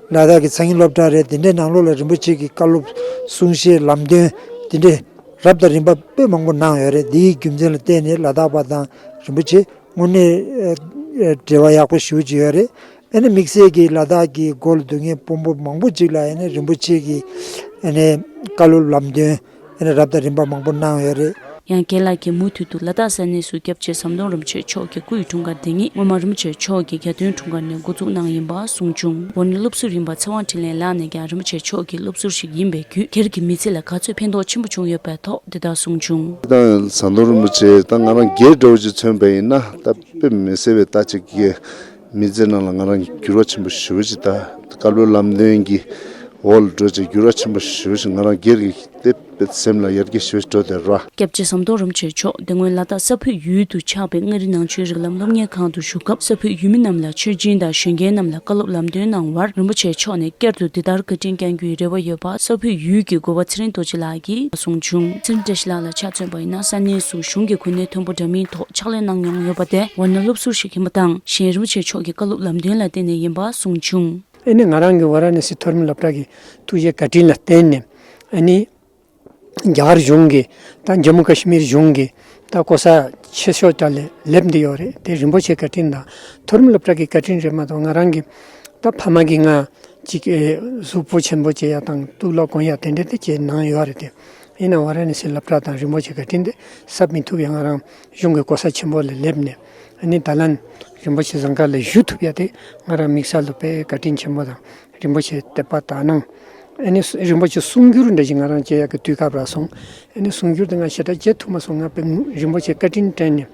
ལ་དྭགས་ཀྱི་མཚན་ཉིད་སློབ་གྲྭ་རེད། དེ་འདྲའི་ནང་ལོགས་ལ་རིན་པོ་ཆེ་གི་བཀའ་སློབ་གསུང་བཤད་ལམ་སྟོན་དེ་འདྲའི་རབ་དང་རིམ་པ་དཔེ་མང་པོ་གནང་ཡོད་རེད། འདིའི་རྒྱུ་མཚན་ལ་བརྟེན་ནས་ལ་དྭགས་པ་དང་རིན་པོ་ཆེ་དངོས་གནས་ཨ་ཨ་འབྲེལ་བ་ཡག་པོ་ཞེ་པོ་ཅིག་ཡོད་རེད། ཨ་ནི་དམིགས་བསལ་གྱི་ལ་དྭགས་ཀྱི་སྒོ་ལ་སྡོད་མཁན་དཔོན་པོ་མང་པོ་ཅིག་ལ་ཨ་ནི་རིན་པོ་ཆེ་གི་ཨ་ནི་བཀའ་སློབ་ལམ་སྟོན་ཨ་ནི་རབ་དང་རིམ་པ་མང་པོ་གནང་ཡོད་རེད། ཡང་རྒན་ལགས་ཀྱིས་མུ་མཐུད་དུ་ལ་དྭགས་ས་གནས་སུ་སྐྱབས་རྗེ་ཟམ་གདོང་རིན་པོ་ཆེ་མཆོག་གི་སྐུའི་འཁྲུངས་སྐར་འདི་ཉིད་སྔོན་མ་རིན་པོ་ཆེ་མཆོག་གི་གྱ་སྟོན་འཁྲུངས་སྐར་ནས་འགོ་འཛུགས་གནང་ཡིན་པ་གསུངས་བྱུང་། ཝཱ་ཎ་སློབ་ཟུར་ཡིན་པ་ཚེ་དབང་འཕྲིན་ལས་ལགས་ནས་ཀྱང་རིན་པོ་ཆེ་མཆོག་གི་སློབ་ཟུར་ཞིག་ཡིན་པའི་བརྒྱུད་སྒེར་གྱི་མི་ཚེ་ལ་ག་ཚོད་ཕན་ཐོགས་ཆེན་པོ་བྱུང་ཡོད་པའི་ཐོག་འདི་ལྟར་གསུངས་བྱུང་། ད་ཟམ་གདོང་རིན་པོ་ཆེ་ད་ང་རང་སྒེར་འདྲ་བོ་ཅིག་མཚོན་པ་ཡིན་ན་ད་དཔེ་མི་སྲིད་པའི་ད་ཅིག་གི་མི་ཚེ་ནང་ལ་ང་རང་འགྱུར་བ་ཆེན་པོ་ཞེ་པོ་ཅིག་དང་བཀའ་སློབ་ལམ་སྟོན་གྱི་འོག་ལ་འགྲོ་བྱས་འགྱུར་བ་ཆེན་པོ་ཞེ་པོ་ཅིག་ང་རང་སྒེར་གྱི་དེ་སེམས་ལ་ཡར་རྒྱས་ཞེ་པོ་ཅིག་འགྲོ་བསྡད་ར། སྐྱབས་རྗེ་ཟམ་གདོང་རིན་པོ་ཆེ་མཆོག་དེ་སྔོན་ལ་དྭགས་ས་ཕུའི་ཡུལ་དུ་ཆགས་པའི་མངའ་རིས་ནང་ཆོས་རིགས་ལམ་སློབ་གཉེར་ཁང་དུ་བཞུགས་སྐབས་ས་ཕུའི་ཡུལ་མི་རྣམས་ལ་ཆོས་སྦྱིན་དང་གཞོན་སྐྱེས་རྣམས་ལ་བཀའ་སློབ་ལམ་སྟོན་གནང་བར་རིན་པོ་ཆེ་མཆོག་ནས་བསྐྱར་དུ་འདི་ལྟར་བཀའ་དྲིན་བསྐྱང་རྒྱུའི་རེ་བ་ཡོད་པ་ས་ཕུའི་ཡུལ་གྱི་འགོ་པ་ཚེ་རིང་རྡོ་རྗེ་ལགས་ཀྱིས་གསུངས་བྱུང་། ཚེ་རིང་བཀྲ་ཤིས་ལགས་ལ་ཆ་མཚོན་པ་ཡིན་ན་ས་གནས་སུ་གཞུང་གི་གོ་གནས་མཐོན་པོ་འདྲ་མིན་ཐོག་ཕྱག་ལས་གནང་མྱོང་ཡོད་པ་དེ་ཝཱ་ཎ་སློབ་ཟུར་ཞིག་ཡིན་པ་དང་གཞན་རིན་པོ་ཆེ་མཆོག་གི་བཀའ་སློབ་ལམ་སྟོན་ལ་བརྟེན་ནས་ཡིན་པ་གསུངས་བྱུང་། ཨ་ནི་ང་རང་གི་ཝཱ་ར་ཎ་སི་མཐོ་རིམ་སློབ་གྲྭ་གི་ཐུགས་རྗེ་བཀའ་དྲིན་ལ་བརྟེན་ནས་ཨ་ནི་རྒྱ་གར་གཞུང་གི་ད་ཇམ་མུ་ཀ་ཤི་མིར་གཞུང་གི་ད་གོ་ས་ཆེ་ཤོས་དག་ལ་སླེབས་བསྡད་ཡོད་རེད། དེ་རིན་པོ་ཆེ་བཀའ་དྲིན་དང་མཐོ་རིམ་སློབ་གྲྭ་གི་བཀའ་དྲིན་རེད་མ་གཏོགས་ང་རང་གི་ད་ཕ་མ་གིས་ང་ཅིག་གཟུགས་པོ་ཆེན་པོ་བྱེད་ཡ་དང་གཙུག་ལག་གོན་ཡ་དེ་འདྲ་དེ་བྱེད་གནང་ཡོད་རེད་དེ། ཡིན་ནའང་ཝཱ་ར་ཎ་སིའི་སློབ་གྲྭ་དང་རིན་པོ་ཆེའི་བཀའ་དྲིན་དེ་གསབ་མི་ཐུབ་ཡ། ང་རང་གཞུང་གི་གོ་ས་ཆེན་པོ་ལ་སླེབས་ནས་ཨ་ནི་ད་ལན་རིན་པོ་ཆེ་གཟིམ་ཁང་ལ་བཞུགས་ཐུབ་ཡ་དེ་ང་རང་དམིགས་བསལ་དུ་དཔེ་བཀའ་དྲིན་ཆེན་པོ་དང་རིན་པོ་ཆེ་དད་པ་དག་སྣང་། ཨ་ནི་རིན་པོ་ཆེ་གསུང་སྒྱུར་འདྲ་ཞིག་ང་རང་བྱེད་ཡག་གི་དུས་སྐབས་རག་སོང་། ཨ་ནི་གསུང་སྒྱུར་དེ་ང་ཞེ་དྲག་བྱེད་ཐུབ་མ་སོང་། ང་དཔེ་རིན་པོ་ཆེ་བཀའ་དྲིན་དྲན་ནས་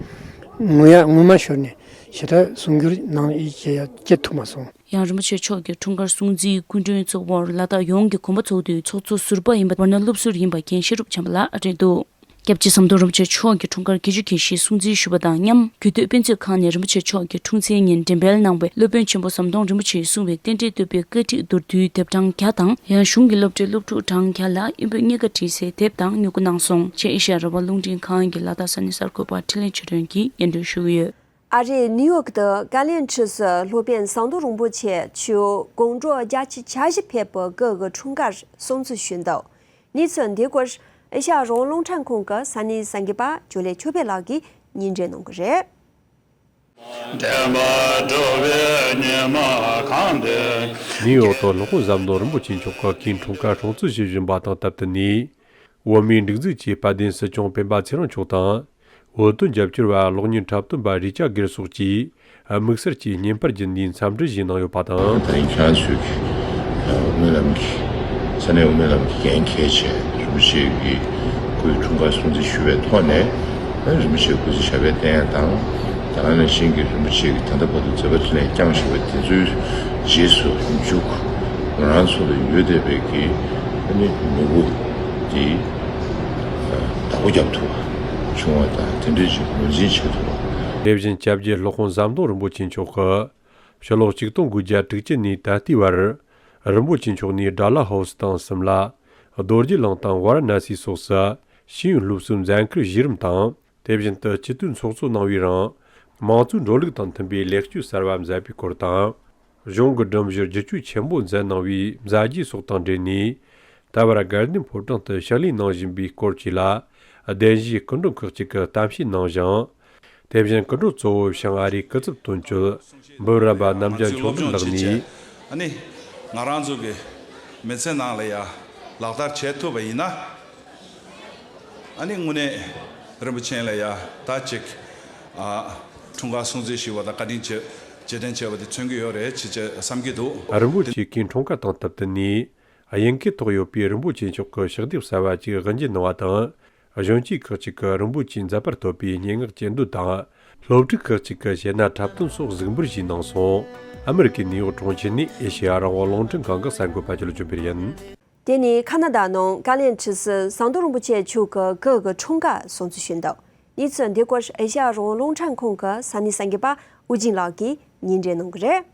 ངུ་ཡ་ངུ་མ་ཤོར་ནས་ཞེ་དྲག་གསུང་སྒྱུར་གནང་ཡ་བྱེད་ཡ་བྱེད་ཐུབ་མ་སོང་། ཡང་རིན་པོ་ཆེ་མཆོག་གི་འཁྲུངས་སྐར་སྲུང་བརྩིའི་སྐུ་མགྲོན་གཙོ་བོར་ལ་དྭགས་ཡོངས་ཀྱི་དགོན་པ་ཚོགས་འདུའི་ཚོགས་གཙོ་ཟུར་པ་ཡིན་པ་ཝཱ་ཎ་སློབ་ཟུར་ཡིན་པ་རྒན་ཤེས་རབ་བྱམས་པ་ལགས་རེད་འདུག་སྐྱབས་རྗེ་ཟམ་གདོང་རིན་པོ་ཆེ་མཆོག་གི་འཁྲུངས་སྐར་དགེ་བཅུ་དགེ་བཞིའི་སྲུང་བརྩི་ཞུས་པ་དང་མཉམ། རྒྱུད་སྟོད་དཔེ་མཛོད་ཁང་ནས་རིན་པོ་ཆེ་མཆོག་གི་འཁྲུངས་ཚེས་ཉིན་འགྲེམས་སྤེལ་གནང་བའི་སློབ་དཔོན་ཆེན་པོ་ཟམ་གདོང་རིན་པོ་ཆེས་གསུངས་པའི་རྟེན་འབྲེལ་བསྟོད་པའི་བཀའ་ཁྲིད་མདོར་བསྡུས་དེབ་གྲངས་བརྒྱ་དང་། ཡང་གཞུང་གི་སློབ་གྲྭའི་སློབ་ཕྲུག་གྲངས་བརྒྱ་ལ་དབྱིན་བོད་གཉིས་ཀ་བྲིས་སའི་དེབ་དང་མྱུ་གུ་གནང་སོང་། ཆེད་ཨེ་ཤ་ཡ་རང་དབང་རླུང་འཕྲིན་ཁང་གི་ལ་དྭགས་ས་གནས་གསར་འགོད་པ་འཕྲིན་ལས་ཆོས་སྒྲོན་གྱིས་སྙན་སྒྲོན་ཞུ་གི་ཡོད། ཨ་རིའི་ནིའུ་ཡོག་ཏུ་བཀའ་བློན་ཁྲི་ཟུར་སློབ་དཔོན་ཟམ་གདོང་རིན་པོ་ཆེ་མཆོག་དགོང་དྲོ་བརྒྱད་ཅུ་གྱ་བཞི་ཕེབས་པའི་སྐུ་གི་འཁྲུངས་སྐར་སྲུང་བརྩི་ཞུས་འདུག་གནས་ཚུལ་འདིའི་སྐོར་ཨེ་ཤ་ཡ་རང་དབང་རླུང་འཕྲིན་ཁང་གི་ས་གནས་གསར་འགོད་པ་འཇོ་ལེ་ཆོས་འཕེལ་ལགས་ཀྱིས་སྙན་སྒྲོན་གནང་གི་རེད། ནིའུ་ཡོག་ཏུ་སློབ་དཔོན་ཟམ་གདོང་རིན་པོ་ཆེ་མཆོག་གི་སྐུའི་འཁྲུངས་སྐར་སྲུང་བརྩི་ཞུ་བཞིན་པ་དང་སྟབས་བསྟུན་ནས། བོད་མིའི་སྒྲིག་འཛུགས་ཀྱི་དཔལ་ལྡན་སྲིད་སྐྱོང་སྤེན་པ་ཚེ་རིང་མཆོག་དང་། བོད་དོན་རྒྱབ་སྐྱོར་བ་གློག་བརྙན་འཁྲབ་སྟོན་པ་རི་ཅར་གྷིར་སོགས་ཀྱིས་དམིགས་བསལ་གྱིས་བརྙན་པར་བརྒྱུད་ནས་འཚམས་འདྲི་ཞུས་གནང་ཡོད་པ་དང་། ད་རིང་ཁྱེད་རང་ཚོས་ཀྱི་དབུ་མའི་ལམ་གྱི་ས་གནས་དབུ་མའི་ལམ་གྱི་འགན་འཁྱེར་བྱས། རིན་པོ་ཆེ་གི་སྐུའི་འཁྲུངས་སྐར་སྲུང་བརྩི་ཞུ་བའི་ཐོག་ནས། རིན་པོ་ཆེའི་སྐུ་ཚེ་ཞབས་པད་བརྟན་ཡ་དང་། ད་ག་ནང་བཞིན་གྱི་རིན་པོ་ཆེ་གིས་ད་ལྟ་བར་དུ་མཛད་པ་འཕྲིན་ལས་བསྐྱངས་བཞིན་པ་དེ་ཚོའི་རྗེས་སུ་མཇུག་ང་རང་ཚོ་ལ་ཡོད་བསྡད་པའི་གི་ཨ་ནི་ནུས་པ་དེ་བདག་པོ་རྒྱབ་ཐུབ་པ་བྱུང་བ་དང་། དེ་འདྲའི་ཅིག་ངོས་འཛིན་བྱེད་ཐུབ་པ། དེ་བཞིན་སྐྱབས་རྗེ་སློབ་དཔོན་ཟམ་གདོང་རིན་པོ་ཆེ་མཆོག་གིས་ཕྱི་ལོ་ཆིག་སྟོང་དགུ་བརྒྱ་དྲུག་ཅུ་ནས་ད་ལྟའི་བར་རིན་པོ་ཆེ་མཆོག་ནས་ཌལ་ལ་ཧོ་སི་དང་སིམ་ལ། རྡོ་རྗེ་གླིང་དང་ཝཱ་ར་ཎ་སི་སོགས་སུ་ཤེས་ཡོན་སློབ་གསོའི་མཛད་ཁུར་གཞི་རིམ་དང་། དེ་བཞིན་དུ་སྤྱི་འཐུས་ཚོགས་གཙོ་གནང་བའི་རིང་། དམངས་གཙོའི་འགྲོ་ལུགས་དང་མཐུན་པའི་ལེགས་བཅོས་གསར་བ་མཛད་པའི་སྐོར་དང་། གཞུང་གི་སྒྲོམ་གཞི་བསྒྱུར་བཅོས་ཆེན་པོ་མཛད་གནང་བའི་མཛད་རྗེས་སོགས་དང་འབྲེལ་ནས། ད་བར་དགའ་ལྡན་ཕོ་བྲང་དུ་ཕྱག་ལས་གནང་བཞིན་པའི་སྐོར་བཅས་ལ། གདན་ཞུའི་སྐུ་མགྲོན་ཁག་ཅིག་གིས་གཏམ་བཤད་གནང་ཞིང་། དེ་བཞིན་སྐུ་མགྲོན་གཙོ་བོ་བྱང་ཨ་རིའི་སྐུ་ཚབ་དོན་གཅོད་འབུམ་རམས་པ་རྣམ་རྒྱལ་མཆོག་སྒྲོན་ལགས་ནས། ཨ་ནི་ང་རང་ཚོ་གི་མི་ཚེ་ནང་ལ་ཡ་ལག་བསྟར་བྱེད་ཐུབ་པ་ཡིན་ན། ཨ་ནི་དངོས་གནས་རིན་པོ་ཆེ་ལ་ཡ་ད་ཅིག་ཨ་འཁྲུངས་སྐར་སྲུང་བརྩི་ཞུས་པ་དང་བཀའ་དྲིན་ཆེ་རྗེས་དྲན་བྱས་པ་དེ་མཚོན་གྱི་ཡོད་རེད་ཅེས་བསམ་གྱི་འདུག་རིན་པོ་ཆེ་སྐུའི་འཁྲུངས་སྐར་དང་སྟབས་བསྟུན་ནས། དབྱིན་སྐད་ཐོག་ཡོད་པའི་རིན་པོ་ཆེ་མཆོག་གི་ཕྱག་དེབ་གསར་བ་ཅིག་དབུ་འབྱེད་གནང་བ་དང་། གཞོན་སྐྱེས་ཁག་ཅིག་གིས་རིན་པོ་ཆེའི་མཛད་པར་གཏོད་པའི་སྙན་ངག་གཅེས་འདོན་དང་། སློབ་ཕྲུག་ཁག་ཅིག་གིས་གཞས་སྣ་འཁྲབ་སྟོན་སོགས་གཟིགས་འབུལ་ཞུས་གནང་སོང་། ཨ་མི་རི་ཀའི་ནིའུ་ཡོག་གྲོང་ཁྱེར་ནས་ཨེ་ཤེ་ཡ་རང་དབང་རླུང་འཕྲིན་ཁང་གི་གསར་འགོད་པ་ཇོ་ལེ་ཆོས་འཕེལ་ཡིན། དེ་ནི་ཁ་ན་ཌ་ནང་བཀའ་བློན་ཁྲི་ཟུར་ཟམ་གདོང་རིན་པོ་ཆེ་མཆོག་གི་སྐུ་གི་འཁྲུངས་སྐར་སྲུང་བརྩི་ཞུས་འདུག་གནས་ཚུལ་འདི་སྐོར་ཨེ་ཤེ་ཡ་རང་དབང་རླུང་འཕྲིན་ཁང་གི་ས་གནས་གསར་འགོད་པ་ཨུ་རྒྱན་ལགས་ཀྱིས་སྙན་སྒྲོན་གནང་གི་རེད།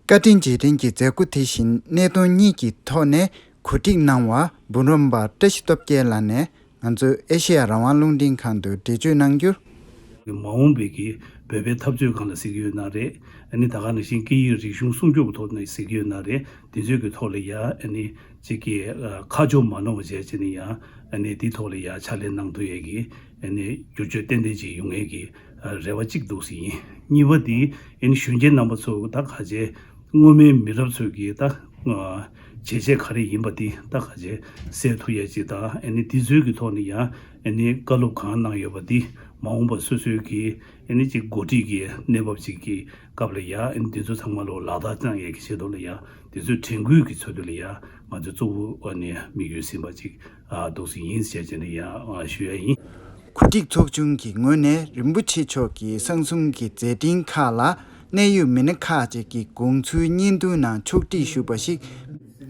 བཀའ་དྲིན་རྗེས་དྲན་གྱི་མཛད་སྒོ་དེ་བཞིན་གནད་དོན་གཉིས་ཀྱི་ཐོག་ནས་གོ་སྒྲིག་གནང་བར་འབུམ་རམས་པ་བཀྲ་ཤིས་སྟོབས་རྒྱལ་ལགས་ནས་ང་ཚོའི་ཨེ་ཤེ་ཡ་རང་དབང་རླུང་འཕྲིན་ཁང་དུ་འགྲེལ་བརྗོད་གནང་རྒྱུར། མ་འོངས་པའི་གི་བོད་པའི་འཐབ་རྩོད་སྒང་ལ་ཟེར་གྱི་ཡོད་ན་རེད། ཨ་ནི་ད་ག་ནང་བཞིན་སྐད་ཡིག་རིག་གཞུང་སྲུང་སྐྱོབ་ཀྱི་ཐོག་ནས་ཟེར་གྱི་ཡོད་ན་རེད། དེ་ཚོའི་གི་ཐོག་ལ་ཡ་ཨ་ནི་གཅིག་གི་ཁ་ཕྱོགས་མ་ནོར་བ་བྱས་བྱས་ནས་ཡ་ཨ་ནི་དེའི་ཐོག་ལ་ཡ་ཕྱག་ལས་གནང་ཐུབ་ཡས་ཀྱི་ཨ་ནི་བསྒྱུར་བཅོས་ཏན་ཏན་ཅིག་ཡོང་ཡས་ཀྱི་རེ་བ་གཅིག་འདུག་ཟེར་ཡིན། གཉིས་པ་དེ་ཨ་ནི་གཞོན་སྐྱེས་རྣམ་པ་ཚོ་ད་ག་ཚད་སྔོན་མའི་མི་རབས་ཚོས་ཀྱི་ད་བྱས་རྗེས་ག་རེ་ཡིན་པ་དེ་ད་ག་ཚད་སེལ་ཐུབ་ཡས་ཅིག་དང་། ཨ་ནི་དེ་ཚོའི་གི་ཐོག་ནས་ཡང་ཨ་ནི་བཀའ་སློབ་གང་གནང་ཡོད་པ་དེ་མ་འོངས་པ་སོ་སོའི་གི་ཨ་ནི་ཅིག་འགོ་ཁྲིད་ཀྱི་གནས་བབ་ཅིག་གི་སྐབས་ལ་ཡང་ཨ་ནི་དེ་ཚོ་ཚང་མ་ལོ་ལག་བསྟར་གནང་ཡས་ཀྱི་ཆེད་དུ་ལ་ཡང་དེ་ཚོའི་དྲན་སྐུལ་གྱི་ཚུལ་དུ་ལ་ཡང་ང་ཚོས་གཙོ་བོ་ཨ་ནི་དམིགས་ཡུལ་ཟིན་པ་ཅིག་འདུག་སེ་ཡིན་ཟེར་བྱས་ནས་ཡང་ཞུ་ཡ་ཡིན། གོ་སྒྲིག་ཚོགས་ཆུང་གི་ངོས་ནས་རིན་པོ་ཆེ་མཆོག་གི་གསང་གསུམ་གྱི་མཛད་འཕྲིན་ཁག་ལ་གནད་ཡོད་མི་སྣ་ཁག་ཅིག་གིས་དགོངས་ཚུལ་སྙན་ཐུང་ནང་ཕྱོགས་སྒྲིག་ཞུས་པ་ཞིག་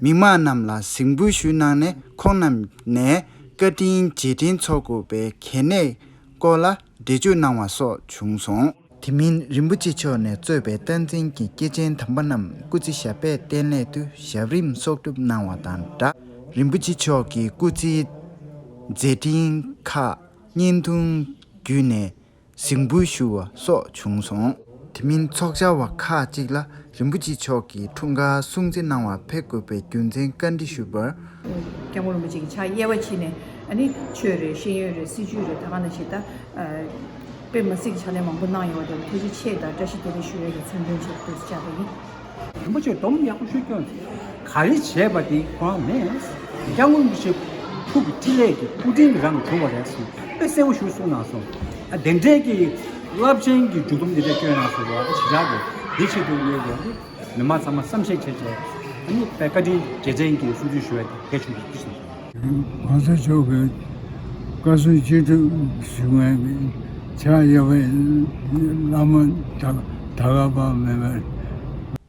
མི་མང་རྣམས་ལ་གཟིགས་འབུལ་ཞུས་གནང་ནས། ཁོང་རྣམས་ནས་བཀའ་དྲིན་རྗེས་དྲན་འཚོགས་དགོས་པའི་གལ་གནད་སྐོར་ལ་འགྲེལ་བརྗོད་གནང་བ་སོགས་བྱུང་སོང་། དེ་མིན་རིན་པོ་ཆེ་མཆོག་ནས་གཙོས་པའི་སྟངས་འཛིན་གྱི་སྐྱེས་ཆེན་དམ་པ་རྣམས་སྐུ་ཚེ་ཞབས་པད་བརྟན་སླད་དུ་ཞབས་རིམ་གསོག་སྒྲུབ་གནང་བ་དང་སྦྲགས། རིན་པོ་ཆེ་མཆོག་གི་སྐུ་ཚེའི་མཛད་འཕྲིན་ཁག་བརྙན་ཐུང་བརྒྱུད་ནས་གཟིགས་འབུལ་ཞུ་བ་སོགས་བྱུང་སོང་། དེ་མིན་ཚོགས་བཅར་བ་ཁག་ཅིག་ལ་རིན་པོ་ཆེ་མཆོག་གི་འཁྲུངས་སྐར་སྲུང་བརྩི་གནང་བར་ཕེབས་དགོས་པའི་རྒྱུ་མཚན་བཀའ་འདྲི་ཞུས་པར། སྐྱབས་མགོན་རིན་པོ་ཆེ་གི་ཕྱག་དབྱེ་བ་ཕྱེ་ནས་ཨ་ནི་ཆོས་རེད། ཤེས་ཡོན་རེད། སྲིད་ཇུས་རེད། ད་ག་ནང་བཞིན་ད་དཔེ་མི་སྲིད་ཀྱི་ཕྱག་ལས་མང་པོ་གནང་ཡོད་པ་དེ་ལ་ཐུགས་རྗེ་ཆེ་དང་བཀྲ་ཤིས་བདེ་ལེགས་ཞུ་ཡས་ཀྱི་མཚན་འདོན་ཆེད་དུ་བཅར་བ་ཡིན། རིན་པོ་ཆེས་སྡོམ་ཡག་པོ་ཞིག་བསྐྱོན་ཟེར། ག་རེ་བྱས་པ་དེ་གོ་བ་མེད། སྐྱབས་མགོན་རིན་པོ་ཆེ་ ཁུག་གི་འཕྲིན་ལས་ཀྱི་སྐུ་དྲིན་གྱི་རང་བྱུང་བ་རེད་གསུངས། དཔེ་གསལ་པོ་ཞིག་གསུངས་གནང་སོང་། ཨ་དེ་འདྲའི་གི་རླབས་ཆེན་གྱི་མཇུག་སྡོམ་འདི་འདྲ་བསྐྱོན་གནང་སོང་བ། ཨ་ཞེ་དྲག་གི་འདི་ཆེད་དུ་ལས་ཀྱི་མི་མང་ཚང་མ་བསམ་ཤེས་བྱས་བྱས། ཨ་ནི་དཔེ་བཀའ་དྲིན་རྗེས་དྲན་གྱི་གསུང་ཆོས་ཞུ་བའི་གལ་བྱུང་བ་ཞིག་གསུངས། གོང་ས་མཆོག་གི་བཀའ་གསུང་ཅི་ཐུབ་ཞུ་མཁན་གྱི་ཕྱག་གཡར་བའི་བླ་མ་ད་ད་ག་པ་མེད་པར།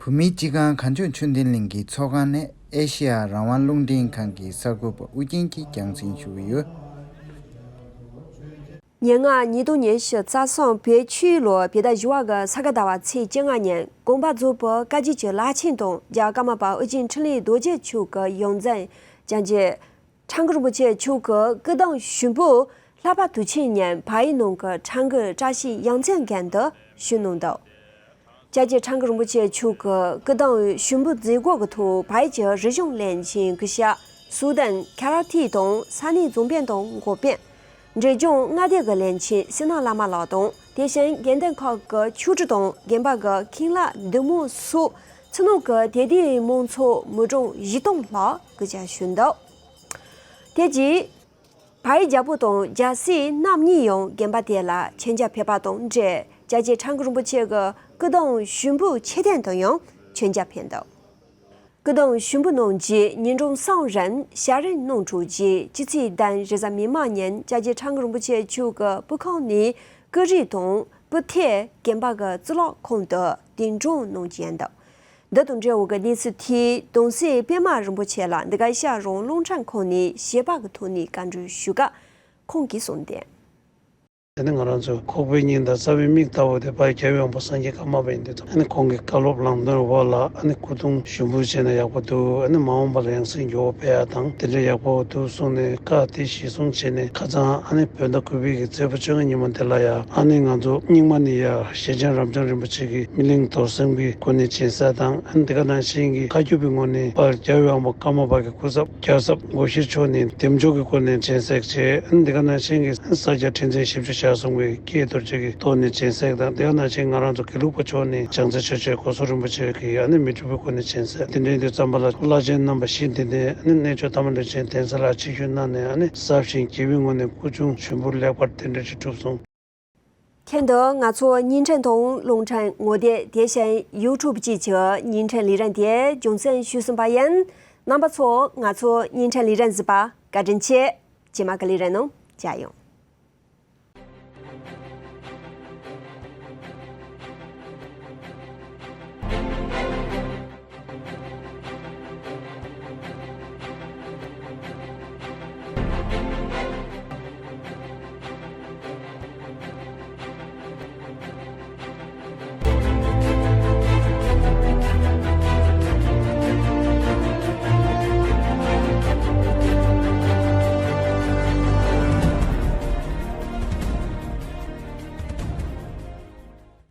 བོད་མིའི་སྤྱི་ཁང་གངས་ལྗོངས་ཆོས་ལྡན་གླིང་གི་ཚོགས་ཁང་ནས་ཨེ་ཤེ་ཡ་རང་དབང་རླུང་འཕྲིན་ཁང་གི་གསར་འགོད་པ་ཨུ་རྒྱན་གྱིས་རྒྱང་སྲིང་ཞུ་གི་ཡོད། ཉེར་ལྔ་ཉིས་སྟོང་ཉི་ཤུ་རྩ་གསུམ་བོད་ཆུ་ལོ་བོད་ཟླ་བཞི་པ་གི་ས་ག་ཟླ་བ་ཚེས་བཅོ་ལྔ་ཉིན་དགོངས་པ་རྫོགས་པའི་བཀའ་བརྒྱུད་ཀྱི་བླ་ཆེན་དང་རྒྱ་ཀརྨ་པ་ཨོ་རྒྱན་འཕྲིན་ལས་རྡོ་རྗེ་མཆོག་གི་ཡོངས་འཛིན་བྱང་རྒྱལ་ཁྲ་འགུ་རིན་པོ་ཆེ་མཆོག་གི་སྐུ་གདུང་ཞུགས་འབུལ་ལྷག་པ་དུས་ཆེན་ཉིན་བལ་ཡུལ་ནང་གི་ཁྲ་འགུ་བཀྲ་ཤིས་ཡ་མཚན་སྒང་དུ་ཞུས་གནང་འདུག། རྒྱ་རྗེ་ཁྲ་འགུ་རིན་པོ་ཆེ་མཆོག་གི་སྐུ་གདུང་ཞུགས་འབུལ་མཛད་སྒོ་གི་ཐོག་བལ་ཡུལ་གྱི་རིག་གཞུང་བློན་ཆེན་སྐུ་ཞབས་སུའུ་ཏན་ཁ་ར་ཐི་དང་ས་གནས་རྫོང་དཔོན་དང་འགོ་དཔོན། འབྲས་ལྗོངས་མངའ་སྡེ་གི་བློན་ཆེན་བསོད་ནམས་བླ་མ་ལགས་དང་། དེ་བཞིན་དགོན་སྡེ་ཁག་གི་ཆོས་གྲྭ་དང་དགོན་པ་གི་མཁན་བླ་འདུས་མང་སོགས་ཕྱི་ནང་གི་དད་ལྡན་མང་ཚོགས་མི་གྲངས་བཞི་སྟོང་ལྷག་སྐུ་ཞབས་ཞུས་འདུག། དེ་རྗེས། བལ་ཡུལ་རྒྱལ་པོ་དང་རྒྱལ་སྲས་རྣམ་གཉིས་ཡང་དགོན་པ་དེ་ལ་མཆོད་མཇལ་ཕེབས་པ་དང་འབྲེལ། རྒྱ་རྗེ་ཁྲ་འགུ་རིན་པོ་ཆེ་གི་སྐུ་གདུང་ཞུགས་འབུལ་མཆོད་རྟེན་དུ་ཡང་མཆོད་མཇལ་ཕེབས་འདུག། སྐུ་གདུང་ཞུགས་འབུལ་གནང་རྗེས་ཉིན་གྲངས་གསུམ་རིང་ཞལ་རས་གནང་གྲུབ་རྗེས་སྤྱི་ཚེས་བདུན་རེས་གཟའ་མིག་དམར་ཉིན་རྒྱ་རྗེ་ཁྲ་འགུ་རིན་པོ་ཆེ་མཆོག་གི་སྤུ་ཁང་ནས་སྐུ་རིས་དང་སྤུ་ཐལ་དགོན་པ་གི་གཙུག་ལག་ཁང་དུ་གདན་དྲངས་གནང་རྒྱུ་ཡིན་འདུག། འདི་དང་འབྲེལ་བའི་གནས་ཚུལ་དེ་གདུང་སྲས་པདྨ་རིན་པོ་ཆེ་ལ་འདི་ག་ཨེ་ཤ་ཡ་རང་དབང་རླུང་འཕྲིན་ཁང་ནས་ཞལ་པར་གྱི་ཐོག་ནས་བཀའ་འདྲི་ཞུས་སྐབས་ཁོང་གིས་གསུངས་ཏེ། དེ་ནི་ང་རང་ཚོ་ཁོག་པའི་སྙིང་དང་རྩ་བའི་མིག་ལྟ་བུ་དེ་ཕ་རྒྱལ་བའི་དབང་པོ་སངས་རྒྱས་ཀརྨ་པ་ཡིན་དུས་ཙམ། ཨ་ནི་ཁོང་གི་བཀའ་སློབ་ལམ་སྟོན་འོག་ལ་ཨ་ནི་སྐུ་གདུང་ཞུགས་འབུལ་བྱས་ན་ཡག་པོ་འདུག། ཨ་ནི་མ་འོངས་པ་ལ་ཡང་སེ་འགྱུར་བ་ཕེབས་ཡ་དང་དེ་འདྲ་ཡག་པོ་འདུག་གསུངས་ནས་བཀའ་དེ་གཞིར་བཟུང་བྱས་ནས་ཁ་སང་ཨ་ནི་བོད་ཟླ་དགུ་པའི་གི་ཚེས་པ་བཅོ་ལྔ་ཉིན་མོ་དེ་ལ་ཡ་ཨ་ནི་ང་ཚོ་རྙིང་མ་ནས་ཡ། ཞེ་ཆེན་རབ་འབྱམས་རིན་པོ་ཆེ་གིས་སྨིན་གླིང་རྡོར་སེམས་ཀྱི་སྒོ་ནས་སྦྱིན་སྲེག་དང་། ཨ་ནི་དེ་ག་ནང་བཞིན་གྱི་བཀའ་བརྒྱུད་པའི་ངོས་ནས་དཔལ་རྒྱལ་བའི་དབང་པོ་ཀརྨ་པ་གི་སྐུ་ཚབ་རྒྱལ་ཚབ་སྒོ་ཤེར་མཆོག་ནས་བདེ་མཆོག་གི་སྒོ་ནས་སྦྱིན་སྲེག་བྱས། ཨ་ནི་དེ་ག་ནང་བཞིན་གྱི་ས་སྐྱ་ཁྲི་འཛིན་བཞི་བཅུ་ཞེ་གསུམ་གྱི་སྐྱེས་རྡོ་རྗེ་གི་ཐོག་ནས་སྦྱིན་སྲེག་དང་། དེ་ག་ནང་བཞིན་ང་རང་ཚོ་དགེ་ལུགས་པ་ཕྱོགས་ནས་བྱང་རྩེ་ཆོས་རྗེ་གོ་ས་རིན་པོ་ཆེ་གིས་ཨ་ནི་མི་འཁྲུགས་པའི་སྒོ་ནས་སྦྱིན་སྲེག་དེ་འདྲའི་དུས་ཙམ་པ་ལ་བླ་ཆེན་རྣམ་པ་བཞི་འདི་ནས་ཨ་ནི་གནས་མཆོག་ཐ་མ་ལས་ཆེན་གདན་ས་ལ་ཆིབས་བསྒྱུར་གནང་ནས་ཨ་ནི་གསར་བཞེངས་དགེ་བའི་ངོས་ནས་སྐུ་ཆུང་ཞུགས་འབུལ་ལེགས་པར་དེ་འདྲ་ཞིག་གྲུབ་སོང་། ཁྱེད་ཚོས་ང་ཚོའི་བརྙན་འཕྲིན་དང་རླུང་འཕྲིན་ངོ་དེབ་དེ་བཞིན་ཡུ་ཊུབ་བཅས་ཀྱི་བརྙན་འཕྲིན་ལས་རིམ་དེ་རྒྱང་སྲིང་ཞུས་ཟིན་པ་ཡིན། རྣམ་པ་ཚོ་ང་ཚོའི་བརྙན་འཕྲིན་ལས་རིམ་གཟིགས་པར་བཀའ་དྲིན་ཆེ། རྗེས་མ་གི་ལས་རིམ་ནང་མཇལ་ཡོང་།